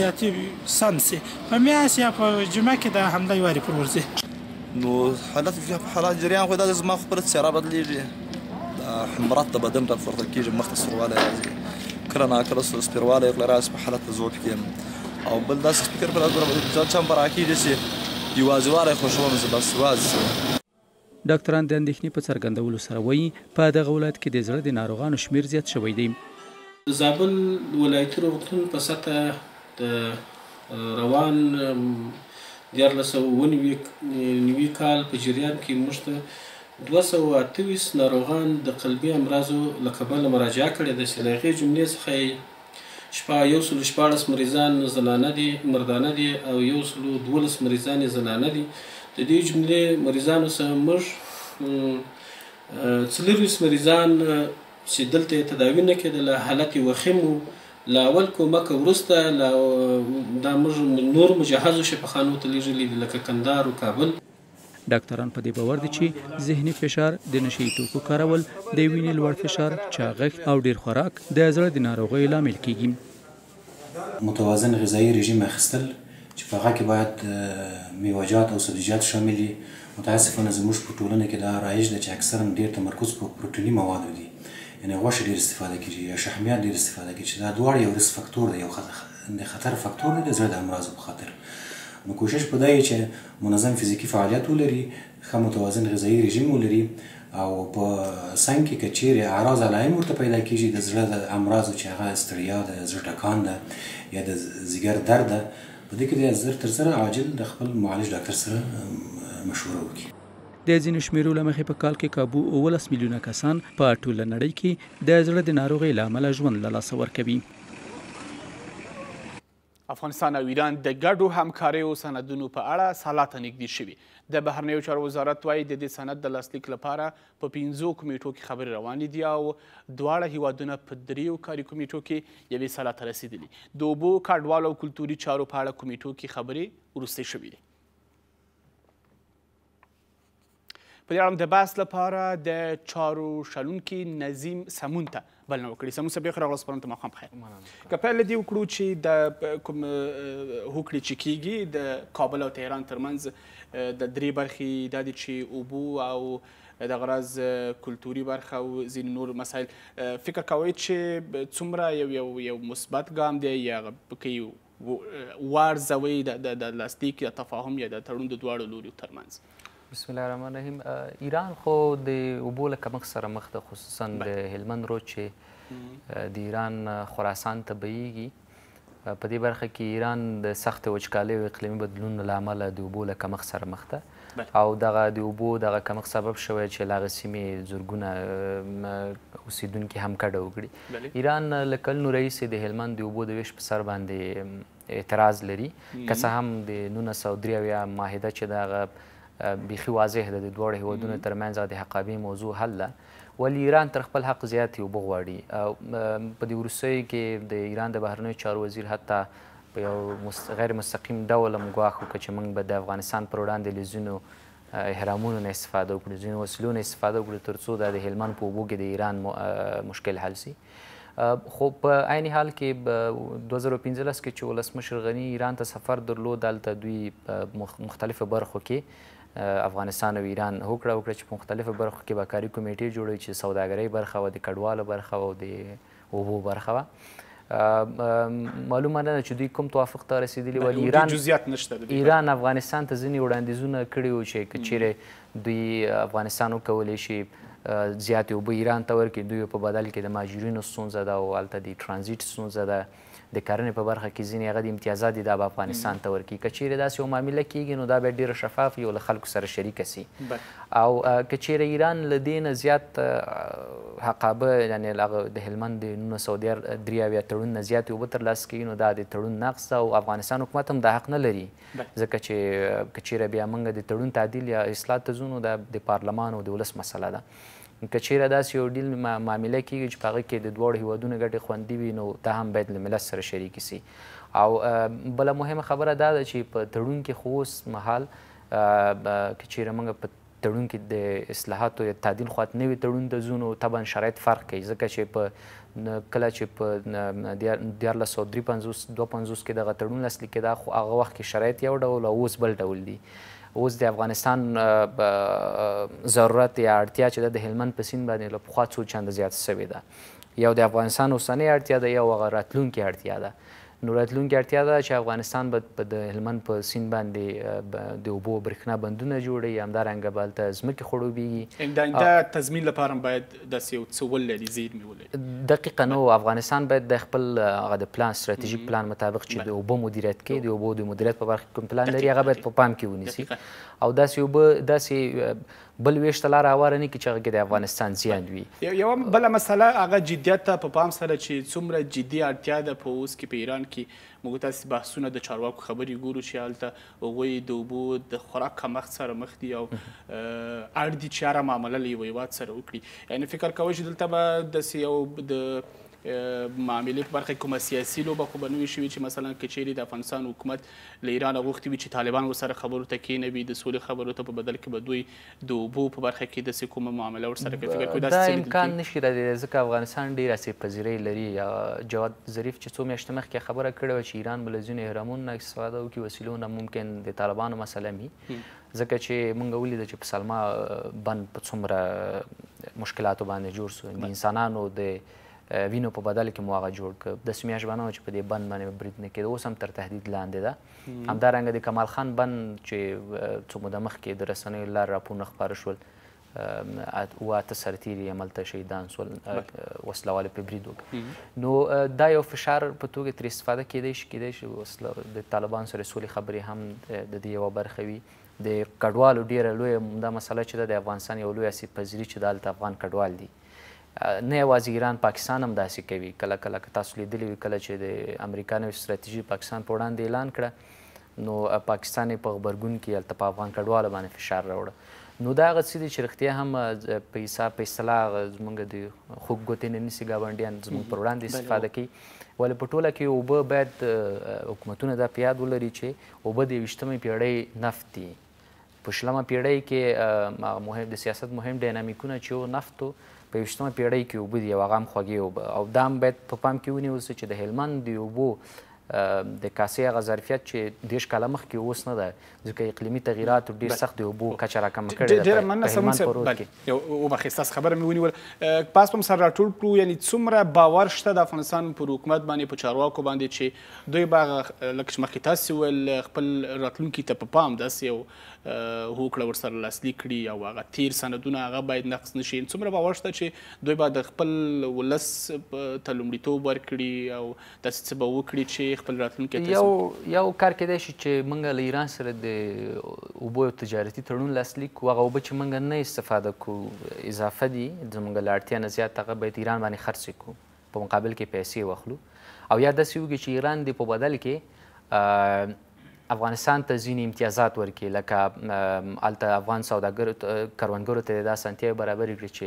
سم سي په میاشت یا په جمعه کې دا حمله یو وارې پر ورځي. نو حالت حالات جریان خو دا زما خپله څېره بدلېږي، دا حمرات د بدن راپورته کېږي، مخ ته سوروالی راځي، کله ناکله سپېروالی غله راځي په حالت د ذوق کې، او بل داسې فکر پر ځان پر راکېږي چې یوازېوالی خوښوم زه، بس یوازې. ډاکتران د اندېښنې په څرګندولو سره وایي په دغه ولایت کې د زړه د ناروغانو شمېر زیات شوی دی. د زابل ولایتي روغتون په سطح د روان 1397 کال په جریان کې موږ ته 228 ناروغان د قلبي امراضو له کبله مراجعه کړې ده، چې له هغې جملې څخه یې 116 مریضان زنانه دي، مردانه دي، او 112 مریضان یې زنانه دي. د دې جملې مریضانو څخه موږ 24 مریضان چې دلته یې تداوي نه کېدله، حالت یې وخیم و. له اول کومک وروسته دا موږ نور مجهزو شفاخانو ته لېږلي دي، لکه کندهار او کابل. ډاکتران په دې باور دي چې ذهني فشار، د نشه یي توکو کارول، د وینې لوړ فشار، چاغښت او ډېر خوراک د زړه د ناروغیو لامل کیږي. متوازن غذایي رژیم اخیستل چې په هغه کې باید میوهجات او سبزیجات شامل وي. متاسفانه زموږ په ټولنه کې دا رایج ده چې اکثرا ډېر تمرکز په پروټیني موادو دي، یعنې غوښه ډېر استفاده کیږي یا شحمیات ډېر استفاده کیږي، چې دا دواړه یو ریسک فاکتور دی، یو د خطر فاکتور دی د زړه د امراضو په خاطر. نو کوشش په دا چې منظم فزیکي فعالیت ولري، ښه متوازن غذایي رژیم ولري، او په څنګ کې که چیرې اعراض علایم ورته پیدا کیږي د زړه د امراضو چې هغه ستړیا ده، زړه ټکان ده یا د ځیګر درد ده، په دې کې د زر تر زره عاجل د خپل معالج ډاکټر سره مشوره وکړي. د ځینو شمیرو له مخې په کال کې کابو 17 میلیونه کسان په ټوله نړۍ کې د زړه د ناروغۍ له امله ژوند له لاسه ورکوي. افغانستان او ایران د ګډو همکاریو سندونو په اړه سلا ته نږدې شوي. د بهرنیو چارو وزارت وایي د دې سند د لاسلیک لپاره په 5 کمیټو کې خبرې روانې دي او دواړه هیوادونه په 3 کاري کمیټو کې یوې سلا ته رسېدلي. د اوبو، کډوالو او کلتوري چارو په اړه کمیټو کې خبرې وروستۍ شوې دي. په دې اړه د بحث لپاره د چارو شنونکي نظیم سمون ته بلنه وکړي. سمون صاحب، بخیر راغلاست، خپرونې ته ماښام په خیر. که پیل له دې وکړو چې د کوم هوکړې چې کیږي د کابل او تهران ترمنځ د 3 برخې دا دي چې اوبو او دغه راز کلتوري برخه او ځینې نور مسایل، فکر کوئ چې څومره یو یو مثبت ګام دی یا که وارزوئ د لاسلیک یا تفاهم یا د تړون د دواړو لوریو ترمنځ؟ بسم الله الرحمن الرحیم. ایران خو د اوبو له کمښت سره مخ ده، خصوصا د هلمند رود چې د ایران خراسان ته بهیږي. په دې برخه کې ایران د سختې وچکالۍ او اقلیمي بدلون له امله د اوبو له کمښت سره مخ ده، او دغه د اوبو دغه کمښت سبب شوی چې له هغې سیمې زرګونه اوسېدونکي هم کډه وکړي. ایران له کلونو راهیسې د هلمند د اوبو د ویش په سر باندې اعتراض لري، که څه هم د 1973 معاهده چې دغه بیخي واضح ده د دواړو هیوادونو ترمنځ د حقابې موضوع حل ده، ولې ایران تر خپل حق زیاتې اوبه غواړي. په دې وروستیو کې د ایران د بهرنیو چارو وزیر حتی په یو غیر مستقیم ډول هم ګواښ وکړ چې موږ به د افغانستان پر وړاندې له ځینو اهرامونو نه استفاده وکړو، ځینو وسیلو نه استفاده وکړو، تر څو دا د هلمند په اوبو کې د ایران مشکل حل سي. خو په عین حال کې 2015 کې چې ولسمشر غني ایران ته سفر درلود، هلته دوی په مختلفو برخو کې افغانستان او ایران هوکړه وکړه چې په مختلفو برخو کې به کاري کمیټې جوړوي چې سوداګرۍ برخه وه، د کډوالو برخه وه او د اوبو برخه وه. معلومه نه ده چې دوی کوم توافق ته رسېدلي، ولې ایران افغانستان ته ځینې وړاندیزونه کړي وو چې که چیرې دوی افغانستان وکولی شي زیاتې اوبه ایران ته ورکړي، دوی په بدل کې د مهاجرینو ستونزه ده او هلته د ترانزیټ ستونزه ده، د کرنې په برخه کې ځینې هغه د امتیازات دي دا به افغانستان ته ورکړي. که چیرې داسې یو معامله کیږي نو دا باید ډېره شفاف وي او له خلکو سره شریکه سي. او که چیرې ایران له دې نه زیات حقابه، یعنې هغه د هلمند د 1973 تړون نه زیاتې اوبه ترلاسه کوي، نو دا د تړون نقض ده او افغانستان حکومت هم دا حق نه لري، ځکه چې که چیرې بیا موږ د تړون تعدیل یا اصلاح ته ځو نو دا د پارلمان او د ولس مسله ده. که چیرې داسې یو ډیل معامله کیږي چې په هغه کې د دواړو هیوادونو ګټې خوندي وي، نو دا هم باید له ملت سره شریکې سي. او بله مهمه خبره دا ده چې په تړون کې خو اوس مهال که چیرې موږ په تړون کې د اصلاحاتو یا تعدیل خواته نوي تړون ته ځو نو طبعا شرایط فرق کوي، ځکه چې په کله چې په 1353-52 کې دغه تړون لاسلیک کېده، خو هغه وخت کې شرایط یو ډول او اوس بل ډول دي. اوس د افغانستان ضرورت یا اړتیا چې ده د هلمند په سیند باندې له پخوا څو چنده زیاته سوې ده. یو د افغانستان اوسنۍ اړتیا ده، یو هغه راتلونکې اړتیا ده. نو راتلونکې اړتیا ده چې افغانستان به د هلمند په سیند باندې د اوبو برېښنا بندونه جوړوي، همدارنګه به هلته ځمکې خړوبېږي. د آینده تضمین لپاره هم باید داسې یو څه ولري، زیرمې ولري. دقیقا. نو افغانستان باید د خپل هغه د پلان، ستراتیژیک پلان مطابق چې د اوبو مدیریت کوي، د اوبو د مدیریت په برخه کې کوم پلان لري هغه باید په پام کې ونیسي، او داسې اوبه داسې بل ویش ته لاره هواره نه کړي چې هغه کې د افغانستان زیان وي. یوه بله مسله هغه جدیت ته په پام سره چې څومره جدي اړتیا ده په اوس کې په ایران کې، موږ تاسې بحثونه د چارواکو خبرې ګورو چې هلته هغوی د اوبو د خوراک کمښت سره مخ دي او اړ دي چې هره معامله له یوه هېواد سره وکړي. یعنې فکر کوئ چې دلته به داسې یو د معاملې په برخه کې کومه سیاسي لوبه خو به نه وي شوې چې مثلا که چیرې د افغانستان حکومت له ایرانه غوښتي وي چې طالبان ورسره خبرو ته کښېنوي، د سولې خبرو ته په بدل کې به دوی د اوبو په برخه کې داسې کومه معامله ورسره کوي؟ فکر کوئ داسې دا امکان نشي ردېدی، ځکه افغانستان ډېر آسیب پذیرۍ لري. جواد ظریف چې څو میاشتې مخکې خبره کړې وه چې ایران به له ځینو اهرامونو نه استفاده وکړي، وسیلو نه ممکن د طالبانو مسله وي، ځکه چې موږ ولیده چې په سلما بند په څومره مشکلاتو باندې جوړ سو، د انسانانو د وینو په بدل کې مو هغه جوړ کړ. داسې میاشت به نه وه چې په دې بند باندې برید نه کېده، اوس هم تر تهدید لاندې ده. همدارنګه د کمال خان بند چې څو موده مخکې د رسنیو له لارې راپورونه خپاره شول، 8 سرتېري هملته شهیدان سول، وسلهوالو پرې برید وکړ. نو دا یو فشار په توګه ترې استفاده کېدای شي، کېدای شي د طالبانو سره سولې خبرې هم د دې یوه برخه وي. د کډوالو ډېره لویه دا مسله چې ده د افغانستان یو لوی آسیب پذیري چې ده هلته افغان کډوال دي، نه یوازې ایران، پاکستان هم داسې کوي. کله کله که تاسو لیدلي وي، کله چې د امریکا نوې ستراتیژي پاکستان په وړاندې اعلان کړه، نو پاکستان یې په غبرګون کې هلته په افغان کډوالو باندې فشار راوړه. نو دا هغه څه دي چې رښتیا هم په حساب په اصطلاح زموږ د خوږ ګوتې نه نیسي ګاونډیان، زموږ پر وړاندې استفاده کوي. ولې په ټوله کې اوبه باید حکومتونه دا په یاد ولري چې اوبه د 21مې پیړۍ نفت دي. په 20مه پیړۍ کې مهم د سیاست مهم ډینامیکونه چې و نفت و، په 21مه پیړۍ کې اوبه دي او هغه هم خوږې اوبه. او دا هم باید په پام کې ونیول سي چې د هلمند د اوبو د کاسې هغه ظرفیت چې 30 کاله مخکې اوس نه ده، ځکه اقلیمي تغییراتو ډېر سخت د اوبو کچه راکمه کړې ده. ډېره مننه سمون صاحب. یو وبخښئ، ستاسو خبره مې ونیول. پاس به هم سره راټول کړو، یعنې څومره باور شته د افغانستان پر حکومت باندې، په چارواکو باندې چې دوی به هغه لکه چې مخکې تاسې وویل خپل راتلونکي ته په پام داسې یو هوکړه ورسره لاسلیک کړي او هغه تیر سندونه هغه باید نقض نه شي؟ څومره باور شته چې دوی به د خپل ولس ته لومړیتوب ورکړي او داسې څه به وکړي چې خپل راتلونکی تضمین؟ یو کار کېدای شي چې موږ له ایران سره د اوبو یو تجارتي تړون لاسلیک کړو، هغه اوبه چې موږ نه استفاده کوو اضافه دي زموږ له اړتیا نه زیات، هغه باید ایران باندې خرڅ کړو، په مقابل کې پیسې واخلو. او یا داسې وکړي چې ایران دې په بدل کې افغانستان ته ځینې امتیازات ورکړي، لکه هلته افغان سوداګرو کروندګرو ته دا اسانتیاوې برابرې کړي چې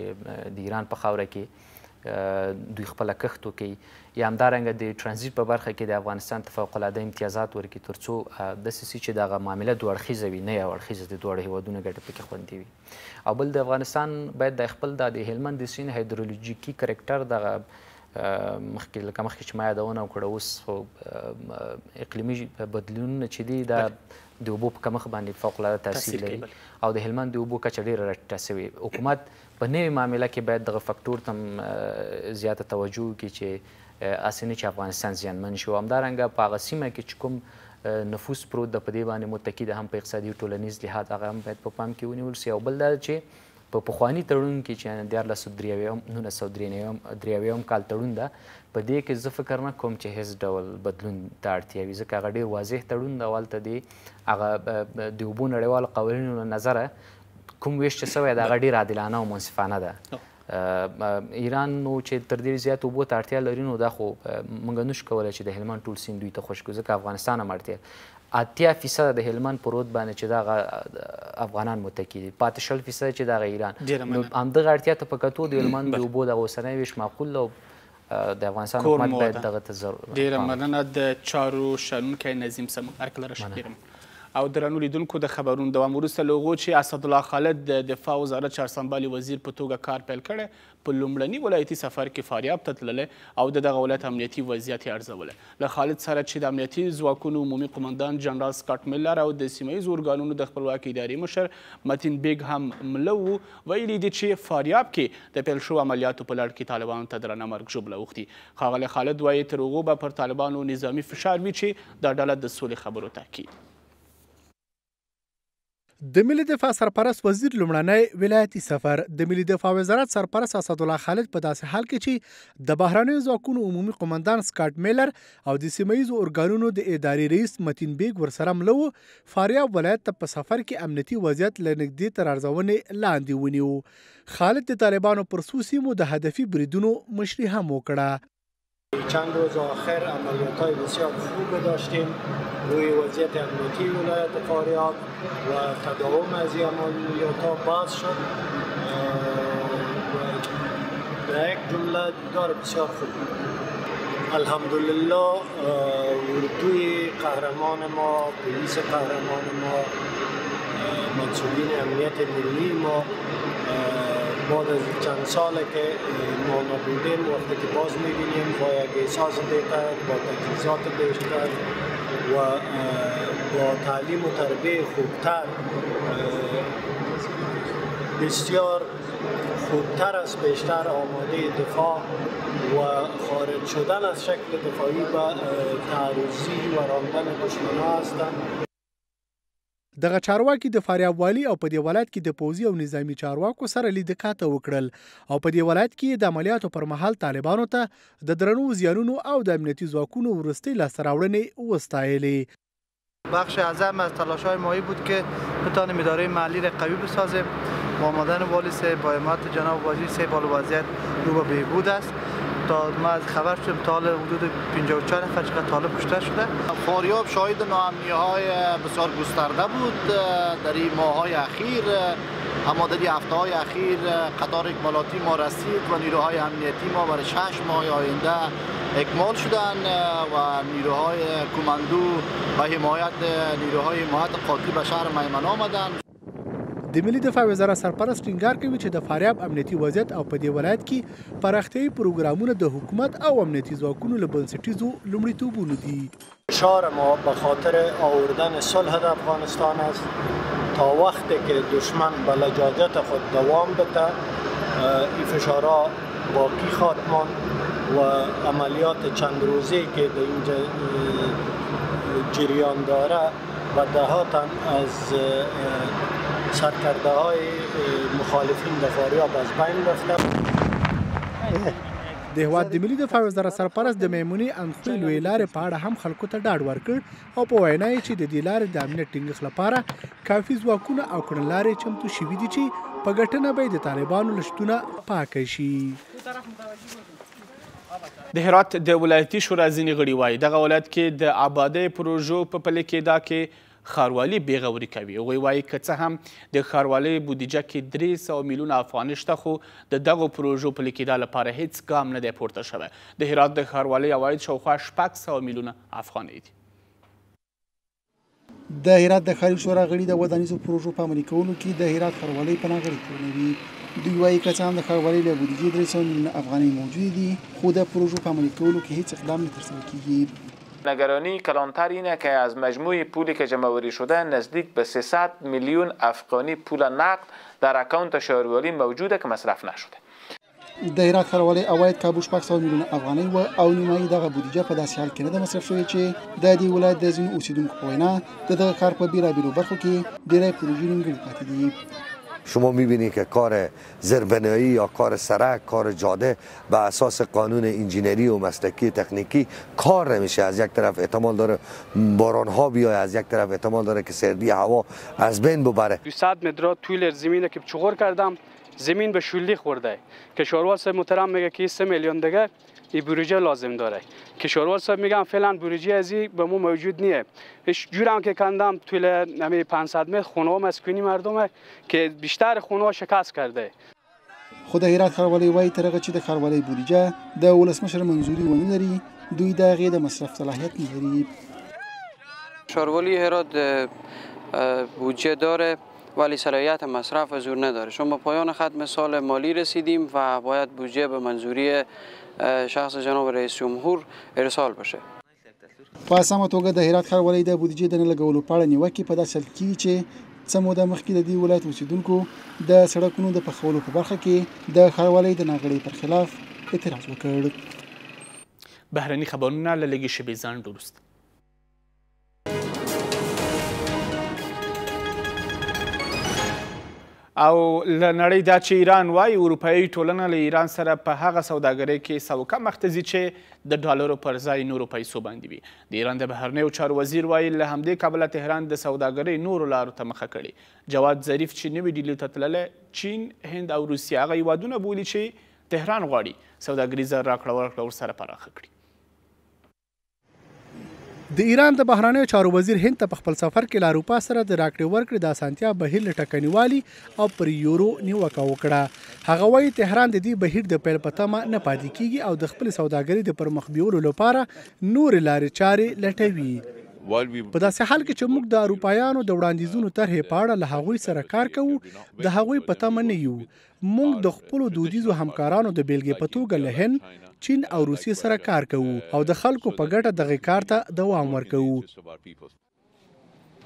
د ایران په خاوره کې دوی خپله کښت وکړي، یا همدارنګه د ترانزیت په برخه کې د افغانستان ته فوقالعاده امتیازات ورکړي، ترڅو داسې سي چې دغه معامله دوه اړخیزه وي، نه یو اړخیزه، د دواړو هېوادونو ګټې پکې خوندي وي. او بل د افغانستان باید د خپل د هلمند د سیند هایدرولوژیکي کرکټر دغه مخکې لکه مخکې چې ما یادونه وکړه، اوس خو اقلیمي بدلونونه چې دي دا د اوبو په کمښت باندې فوقالعاده تاثیر لري او د هلمند د اوبو کچه ډېره راټیټه سوې. حکومت په نوې معامله کې باید دغه فکتور ته هم زیاته توجه وکړي چې هسې نه چې افغانستان زیانمن شي. او همدارنګه په هغه سیمه کې چې کوم نفوس پروت ده په دې باندې متکي ده، هم په اقتصادي ټولنیز لحاظ هغه هم باید په پام کې ونیول سي. او بل دا چې په پخواني تړون کې چې 1973 کال تړون ده، په دې کې زه فکر نه کوم چې هیڅ ډول بدلون ته اړتیا وي، ځکه هغه ډېر واضح تړون ده او هلته دې هغه د اوبو نړیوالو قوانینو له نظره کوم ویش چې سوی ده هغه ډېر عادلانه او منصفانه ده. ایران نو چې تر دې زیات اوبو ته اړتیا لري، نو دا خو موږ نشو کولی چې د هلمند ټول سیند دوی ته خوشک کړو، ځکه افغانستان هم اړتیا 80% د هلمند پر رود باندې چې دغه افغانان متکي دي، پاتې 20% چې دغه ایران. نو همدغه اړتیا ته په کتو د هلمند د اوبو دغه اوسنی ویش معقول او د افغانستان حکومت باید دغه ته ضرور. ډېره مننه د چارو شنونکی نظیم سمون هرکله راشي. ډېره مننه. او درنو لیدونکو د خبرونو دوام وروسته له هغو چې اسدالله خالد د دفاع وزارت چارسمبالي وزیر په توګه کار پیل کړی، په لومړني ولایتي سفر کې فاریاب ته تللی او د دغه ولایت امنیتي وضعیت یې ارزولی. له خالد سره چې د امنیتي ځواکونو عمومي قومندان جنرال سکاټ میلر او د سیمه ییزو ارګانونو د خپلواکې ادارې مشر متین بیګ هم مله وو، ویلي دي چې فاریاب کې د پیل شوو عملیاتو په لړ کې طالبانو ته درنه مرګ ژوبله اوښتي. ښاغلی خالد وایي تر هغو به پر طالبانو نظامي فشار وي چې دا ډله د سولې خبرو ته کښېني. د ملي دفاع سرپرست وزیر لومړنی ولایتي سفر. د ملي دفاع وزارت سرپرست اسدالله خالد په داسې حال کې چې د بهرنیو ځواکونو عمومي قومندان سکاټ میلر او د سیمه ییزو ارګانونو د ادارې رئیس متین بیګ ورسره مله وو، فاریاب ولایت ته په سفر کې امنیتي وضعیت له نږدې تر ارزونې لاندې ونیو. خالد د طالبانو پر څو سیمو د هدفي بریدونو مشري هم وکړه. چند روز آخر عملیات های بسیار خوب داشتیم روی وضعیت امنیتی ولایت فاریاب و تداوم از این عملیات ها باز شد و در یک جمله دیدار بسیار خوب. الحمدلله اردوی قهرمان ما، پلیس قهرمان ما، منسوبین امنیت ملی ما بعد از چند سال که ما نبودیم وقتی که باز میبینیم با یک احساس بهتر، با تجهیزات بیشتر و با تعلیم و تربیه خوبتر، بسیار خوبتر از بیشتر آماده دفاع و خارج شدن از شکل دفاعی به تعرضی و راندن دشمنان هستند. دغه چارواکي د فاریاب والي او په دې ولایت کې د پوځي او نظامي چارواکو سره لیده کاته وکړل او په دې ولایت کې د عملیاتو پر مهال طالبانو ته د درنو زیانونو او د امنیتي ځواکونو وروستۍ لاسته راوړنې وستایلې. بخش اعظم از تلاش‌های مایی بود که بتانیم اداره محلی را قوی بسازیم. با آمدن والی صاحب، با حمایت جناب وزیر صاحب، حال وضعیت رو به بهبود است. تا ما از خبر شدیم تا حدود 54 نفر چقدر طالب کشته شده. فاریاب شاهد ناامنی‌های بسیار گسترده بود در این ماه‌های اخیر، اما در این هفته‌های اخیر قطار اکمالاتی ما رسید و نیروهای امنیتی ما برای 6 ماه آینده اکمال شدن و نیروهای کماندو و حمایت نیروهای حمایت قاطع به شهر میمنه آمدند. د ملي دفاع وزارت سرپرست ټینګار کوي چې د فاریاب امنیتي وضعیت او په دې ولایت کې پراختیایي پروګرامونه د حکومت او امنیتي ځواکونو له بنسټیزو لومړیتوبونو دي. فشار ما به خاطر آوردن صلح در افغانستان است. تا وقتی که دشمن به لجاجت خود دوام بده این فشارها باقی خواهد ماند و عملیات چند روزه که در اینجا جریان داره و دهات از سرکرده های مخالفین در فاریاب از بین رفته. د هېواد د ملي دفاع وزارت سرپرست د میمونې اندخوی لویې لارې په اړه هم خلکو ته ډاډ ورکړ او په وینا یې چې د دې لارې د امنیت ټینګښت لپاره کافي ځواکونه او کړنلارې چمتو شوي دي چې په ګټنه به یې د طالبانو له شتونه پاکه شي. د هرات د ولایتي شورا ځینې غړي وایي دغه ولایت کې د آبادۍ پروژو په پلي کېدا کې ښاروالي بېغوري کوي. هغوی وایي که څه هم د ښاروالۍ بودیجه کې 300 میلیونه افغانۍ شته، خو د دغو پروژو پلي کېدا لپاره هیڅ ګام نه دی پورته شوی. د هرات د ښاروالۍ عواید شاوخوا 600 میلیونه افغانۍ دي. د هرات د ښاري شورا غړي د ودانیزو پروژو په عملي کولو کې د هرات ښاروالۍ په ناغړي تورنوي. دوی وایي که څه هم د ښاروالۍ له بودیجې 300 میلیونه افغانۍ موجودې دي، خو د پروژو په عملي کولو کې هیڅ اقدام نه ترسره کیږي. نگرانی کلانتر اینه که از مجموع پولی که جمع‌آوری شده نزدیک به 300 میلیون افغانی پول نقد در اکانت شهروالی موجوده که مصرف نشده. د هرات ښاروالۍ عواید کابو 600 میلیونه افغانۍ وه او نیمایي دغه بودیجه په داسې حال کې نه ده مصرف شوې چې د دې ولایت د ځینو اوسېدونکو په وینا د دغه ښار په بېلابېلو برخو کې ډېری پروژې نیمګړې پاتې دي. شما میبینید که کار زیربنایی یا کار سرک، کار جاده به اساس قانون انجینری و مسلکی تکنیکی کار نمیشه. از یک طرف احتمال داره باران ها بیای، از یک طرف احتمال داره که سردی هوا از بین ببره. 200 متر طول زمین که چغور کردم، زمین به شولی خورده. کشاورز صاحب محترم میگه که 3 میلیون دیگه این بروجه لازم داره. کشاورز صاحب میگم فعلا بروجه ازی به مو موجود نیه. جورم که کندم طول همی 500 متر خونه مسکونی مردمه که بیشتر خونه شکست کرده. خو د هرات ښاروالۍ وایي تر هغه چې د ښاروالۍ بودیجه د ولسمشر منظوري ونه لري، دوی د هغې د مصرف صلاحیت نه لري. ښاروالي هرات بودجه داره ولی صلاحیت مصرف از او نداره. چون به پایان ختم سال مالی رسیدیم و باید بودجه به منظوری شخص جناب رئیس جمهور ارسال بشه. په سمه توګه د هرات ښاروالۍ د بودیجې د نه لګولو په اړه نیوکې په داسې حال کې کېږي چې څه موده مخکې د دې ولایت اوسېدونکو د سړکونو د پخولو په برخه کې د ښاروالۍ د ناغړۍ پر خلاف اعتراض وکړ. بهرني خبرونه له لږې شېبې ځنډ وروسته. او له نړۍ دا چې ایران وایي اروپایي ټولنه له ایران سره په هغه سوداګرۍ کې سوکه مخته ځي چې د ډالرو پر ځای نورو پیسو باندې وي. د ایران د بهرنیو چارو وزیر وایي له همدې کبله تهران د سوداګرۍ نورو لارو ته مخه کړې. جواد ظریف چې نوي ډیلي ته تللی، چین، هند او روسیه هغه هیوادونه بولي چې تهران غواړي سوداګریزه راکړه ورکړه ورسره پراخه کړي. د ایران د بهرنیو چارو وزیر هند ته په خپل سفر کې له اروپا سره د راکړې ورکړې د اسانتیا بهیر له ټکنیوالي او پر یورو نیوکه وکړه. هغه وایي تهران د دې بهیر د پیل په تمه نه پاتې کیږي او د خپلې سوداګرۍ د پرمخ بیولو لپاره نورې لارې چارې لټوي. په داسې حال کې چې موږ د اروپایانو د وړاندیزونو طرحې په اړه له هغوی سره کار کوو، د هغوی په تمه نه یو. موږ د خپلو دودیزو همکارانو د بیلګې په توګه له هند، چین او روسیې سره کار کوو او د خلکو په ګټه دغه کار ته دوام ورکوو.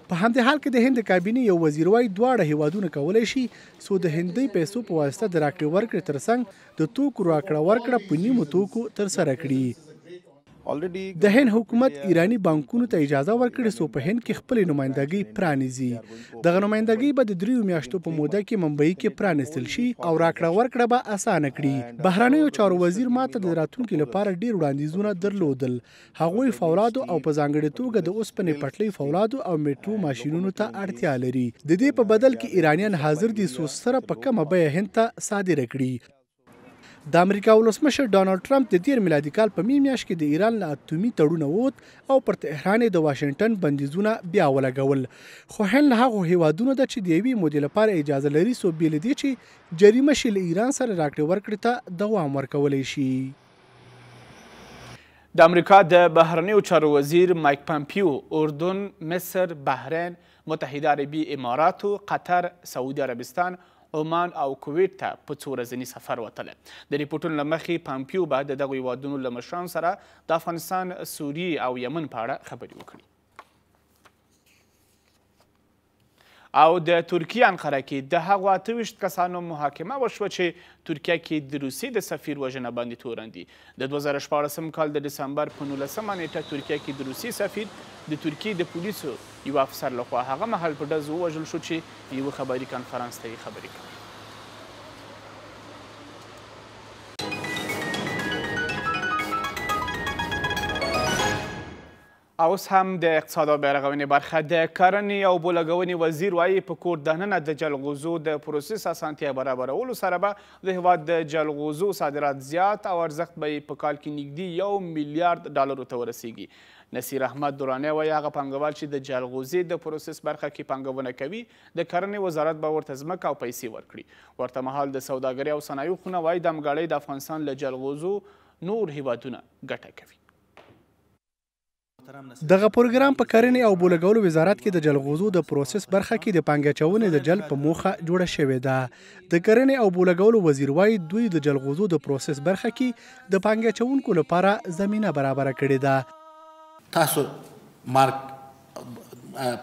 په همدې حال کې د هند د کابینې یو وزیر وایي دواړه هیوادونه کولی شي څو د هندۍ پیسو په واسطه د راکړې ورکړې ترڅنګ د توکو راکړه ورکړه په نیمو توکو ترسره کړي. د هند حکومت ایراني بانکونو ته اجازه ورکړې څو په هند کې خپلې نمایندګۍ پرانیزي. دغه نمایندګۍ به د 3 میاشتو په موده کې ممبئی کې پرانیستل شي او راکړه ورکړه به اسانه کړي. بهرنیو چارو وزیر ماته د راتلونکي لپاره ډیر وړاندیزونه درلودل. هغوی فولادو او په ځانګړې توګه د اوسپنې پټلۍ فولادو او میټرو ماشینونو ته اړتیا لري. د دې په بدل کې ایرانیان حاضر دي څو سره په کمه بیه هند ته صادره کړي. د امریکا ولسمشر ډونالد ټرمپ د 13 میلادي کال په می میاشت کې د ایران له اتومي تړونه ووت او پر تهران یې د واشنګټن بندیزونه بیا ولګول. خو هند له هغو هیوادونو ده چې د یوې مودې لپاره اجازه لري څو بې له دې چې جریمه شي له ایران سره راکړې ورکړې ته دوام ورکولی شي. د امریکا د بهرنیو چارو وزیر مایک پامپیو اردن، مصر، بحرین، متحده عربي اماراتو، قطر، سعودي عربستان، عمان او کویت ته په څو ورځني سفر وتلی. د رپوټونو له مخې پامپیو به د دغو هیوادونو له مشرانو سره د افغانستان، سوریې او یمن په اړه خبرې وکړي. او د ترکیې انقره کې د هغو 28 کسانو محاکمه وشوه چې ترکیه کې د روسیې د سفیر وژنه باندې تورن دي. د 2016 کال د ډسمبر په 19 نیټه ترکیه کې د روسیې سفیر د ترکیې د پولیسو یو افسر لخوا هغه مهال په ډزو ووژل شو چې یوه خبري کنفرانس ته یې خبرې کولې. اوس هم د اقتصاد او بیارغونې برخه. د کرنې او اوبولګونې وزیر وایي په کور دننه د جلغوزو د پروسس اسانتیا برابرولو سره به د هیواد د جلغوزو صادرات زیات او ارزښت به یې په کال کې نږدې 1 میلیارد ډالرو ته ورسیږي. نصیر احمد درانی وایي هغه پانګوال چې د جلغوزې د پروسس برخه کې پانګونه کوي د کرنې وزارت به ورته ځمکه او پیسې ورکړي. ورته مهال د سوداګرۍ او صنایعو خونه وایي دمګړۍ د افغانستان له جلغوزو نور هیوادونه ګټه کوي. دغه پروګرام په کرنې او اوبولګولو وزارت کې د جلغوزو د پروسس برخه کې د پانګې اچونې د جلب په موخه جوړه شوې ده. د کرنې او اوبولګولو وزیر وایي دوی د جلغوزو د پروسس برخه کې د پانګې اچونکو لپاره زمینه برابره کړې ده. تاسو مارک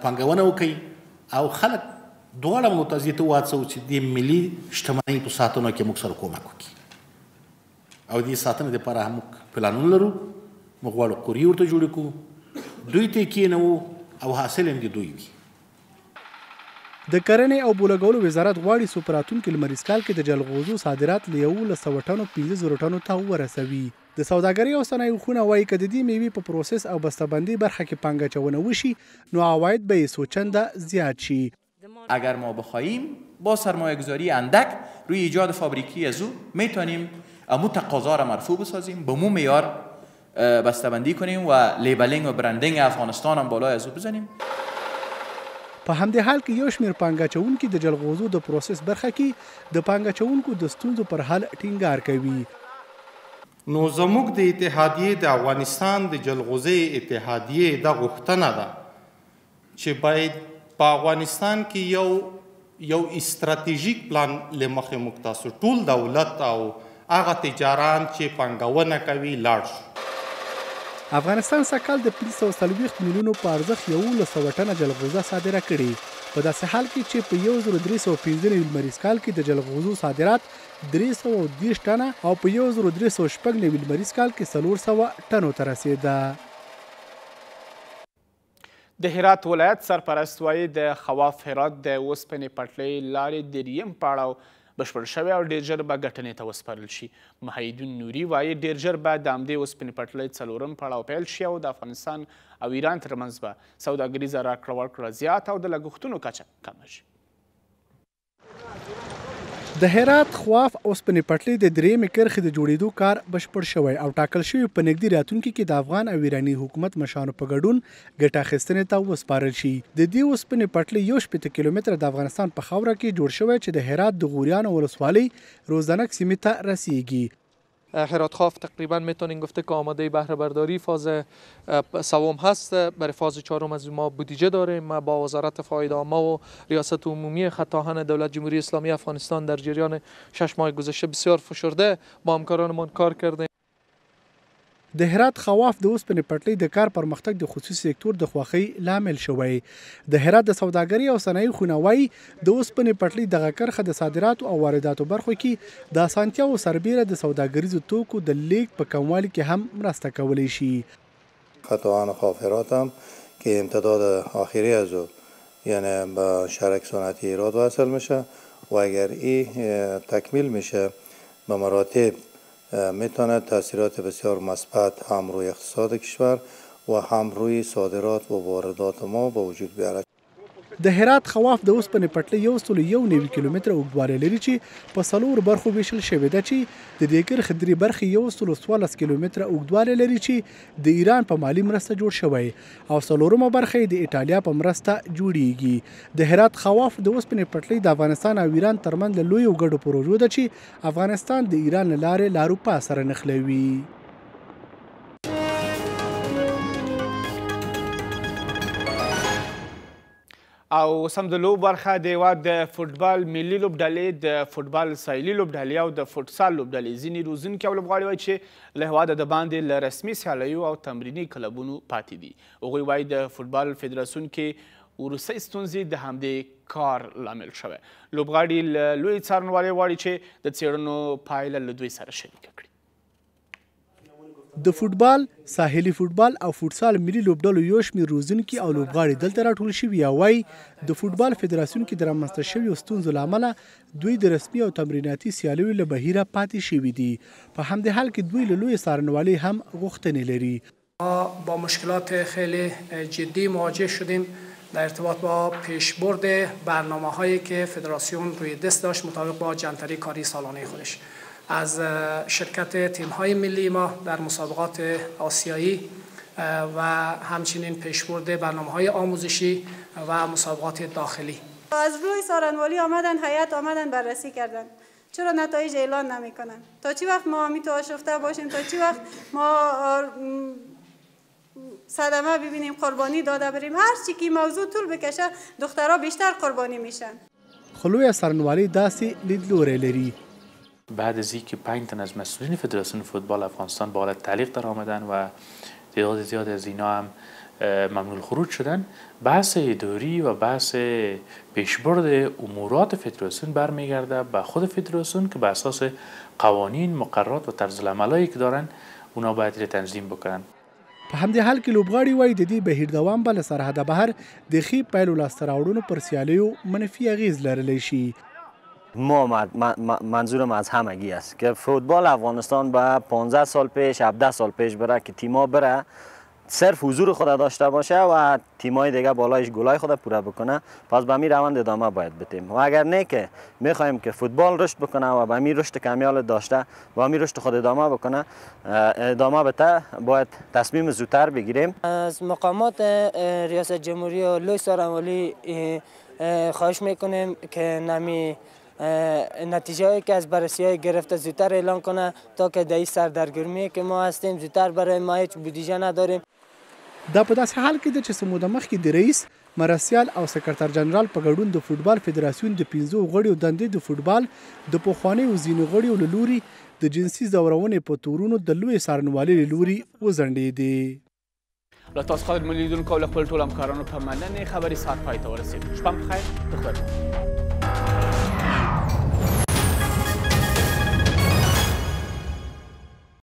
پانګونه وکړئ او خلک دواړه متضاد ته وهڅوو چې د ملي شتمنۍ په ساتنه کې موږ سره کومک وکړي او دې ساتنې لپاره هم موږ پلانونه لرو. موږ غواړو قوریې ورته جوړې کړو، دوی ته یې کښېنوو او حاصل هم د دوی وي. د کرنې او اوبولګولو وزارت غواړي څو په راتلونکي لمریز کال کې د جلغوزو صادرات له 11 سوه ټنو 5 زرو ټنو ته ورسوي. د سوداګرۍ او صنایعو خونه وايي، که د دې مېوې په پروسس او بسته بندۍ برخه کې پانګه اچونه وشي، نو عواید به یې څو چنده زیات شي. اگر ما بخواهیم با سرمایه گذاری اندک روی ایجاد فابریکی از او میتونیم امو تقاضا را مرفوع بسازیم، به مو معیار بسته‌بندی کنیم و labeling و branding افغانستان هم بالای از او بزنیم. په همدې حال کې یو شمېر پانګه اچوونکي د جلغوزو د پروسس برخه کې د پانګه اچوونکو د ستونزو پر حل ټینګار کوي. نو زموږ د اتحادیې، د افغانستان د جلغوزې اتحادیې دا غوښتنه ده چې باید په افغانستان کې یو استراتیژیک پلان له مخې موږ تاسو ټول دولت او هغه تجاران چې پانګونه کوي لاړ شو. افغانستان سږکال د 540 میلیونو په ارزښت 1100 ټنه جلغوزه صادره کړې، په داسې حال کې چې په 1395 لمریز کال کې د جلغوزو صادرات 330 ټنه او په 1396 لمریز کال کې 400 ټنو ته رسېده. د هرات ولایت سرپرست وایي د خواف هرات د اوسپنې پټلۍ لارې دریم پړاو بشپړ شوی او ډېر ژر به ګټنې ته وسپارل شي. محیدون نوري وایي ډېر ژر به د همدې اوسپنې پټلۍ څلورم پړاو پیل شي او د افغانستان او ایران ترمنځ به سوداګریزه راکړه ورکړه زیاته او د لګښتونو کچه کمه شي. د هرات خواف اوسپنې پټلۍ د درېیمې کرښې د جوړېدو کار بشپړ شوی او ټاکل شوی په نږدې راتلونکي کې د افغان او ایراني حکومت مشرانو په ګډون ګټه اخیستنې ته وسپارل شي. د دې اوسپنې پټلۍ 61 کیلومتره د افغانستان په خاوره کې جوړ شوی چې د هرات د غوریانو ولسوالۍ روزنک سیمې ته رسیږي. هرات خواف تقریبا میتونین گفته که آماده بهره برداری فاز سوم هست. برای فاز چهارم از ما بودجه داریم. ما با وزارت فواید عامه و ریاست عمومی خط آهن دولت جمهوری اسلامی افغانستان در جریان 6 ماه گذشته بسیار فشرده با همکارانمان کار کردیم. د هرات خواف د اوسپنې پټلۍ د کار پرمختګ د خصوصي سکتور د خوښۍ لامل شوی. د هرات د سوداګرۍ او صنایع خونه وایي د اوسپنې پټلۍ دغه کرښه د صادراتو او وارداتو برخو کې د اسانتیاوو سربېره د سوداګریزو توکو د لیږد په کموالي کې هم مرسته کولی شي. خط آهن خواف هرات هم که امتداد آخری از او یعنی به شهرک صنعتی هرات وصل میشه و اگر این تکمیل میشه به مراتب میتواند تاثیرات بسیار مثبت هم روی اقتصاد کشور و هم روی صادرات و واردات ما به وجود بیارد. د هرات خواف د اوسپنې پټلۍ 191 کیلومتره اوږدوالی لري چې په 4 برخو ویشل شوې ده چې د دې کرښې 3 برخې 114 کیلومتره اوږدوالی لري چې د ایران په مالي مرسته جوړ شوی او څلورمه برخه یې د ایټالیا په مرسته جوړیږي. د هرات خواف د اوسپنې پټلۍ د افغانستان او ایران ترمنځ له لویو ګډو پروژو ده چې افغانستان د ایران له لارې له اروپا سره نښلوي. او سم د لوب برخه د هېواد د فوټبال ملي لوبډلې، د فوټبال ساحلي لوبډلې او د فوټسال لوبډلې ځینې روزونکي او لوبغاړي وایي چې له هېواده د باندې له رسمي سیالیو او تمریني کلبونو پاتې دي. هغوی وایي د فوټبال فدراسیون کې وروستۍ ستونزې د همدې کار لامل شوی. لوبغاړي له لویې څارنوالۍ غواړي چې د څېړنو پایله له دوی سره شریکه کړي. د فوټبال، ساحلي فوټبال او فوټسال ملي لوبډلو یو شمېر روزونکي او لوبغاړي دلته راټول شوي او وایي د فوټبال فدراسیون کې د رامنځته شویو ستونزو له امله دوی د رسمي او تمریناتي سیالیو له بهیره پاتې شوي دي. په همدې حال کې دوی له لویې څارنوالۍ هم غوښتنې لري. ما با مشکلات خیلی جدی مواجه شدیم در ارتباط با پیشبرد برنامه‌هایی که فدراسیون روی دست داشت مطابق با جنتری کاری سالانه خودش. از شرکت تیم‌های ملی ما در مسابقات آسیایی و همچنین پیشبرد برنامه‌های آموزشی و مسابقات داخلی. از روی سارنوالی آمدن، هیئت آمدن بررسی کردن. چرا نتایج اعلان نمی‌کنن؟ تا چی وقت ما همی تو آشفته باشیم؟ تا چی وقت ما صدمه ببینیم، قربانی داده بریم؟ هر چی که موضوع طول بکشه دخترها بیشتر قربانی میشن. خو لویه څارنوالي داسې لیدلوری لري. بعد از اینکه 5 تن از مسئولین فدراسیون فوتبال افغانستان به حالت تعلیق در آمدن و تعداد زیاد از اینا هم ممنوع خروج شدن، بحث اداری و بحث پیشبرد امورات فدراسیون برمیگرده به خود فدراسیون که به اساس قوانین، مقررات و طرز العملایی که دارن اونا باید تنظیم بکنن. په همدې حال کې لوبغاړي وايي، د دې بهیر دوام به له سرحده بهر د ښې پایلو لاسته راوړنو پر سیالیو منفي اغېز لرلی شي. ما منظورم از همگی است که فوتبال افغانستان به 15 سال پیش، 17 سال پیش بره که تیما بره صرف حضور خود داشته باشه و تیمای دیگه بالایش گلای خود پوره بکنه، پس به می روند ادامه باید بدیم. و اگر نه که میخوایم که فوتبال رشد بکنه و به می رشد کمیال داشته و می رشد خود ادامه بکنه، ادامه بده، باید تصمیم زودتر بگیریم. از مقامات ریاست جمهوری و لوی سارنوالی خواهش میکنیم که نمی نتیجه که از بررسی های گرفته زودتر اعلان کنه تا که در این سردرگرمی که ما هستیم زودتر برای ما هیچ بودجه نداریم. دا په داسې حال کې ده چې څه موده مخکې د رئیس، مرستیال او سکرتر جنرال په ګډون د فوټبال فدراسیون د 5 غړیو دندې د فوټبال د پخوانیو ځینو غړیو له لوري د جنسي ځورونې په تورونو د لویې څارنوالۍ له لوري وځنډېدې. له تاسو قدرمنو لیدونکو او له خپلو ټولو همکارانو په مننې خبري ساعت پای ته ورسېد. شپه مو په خیر، د خدای په امان.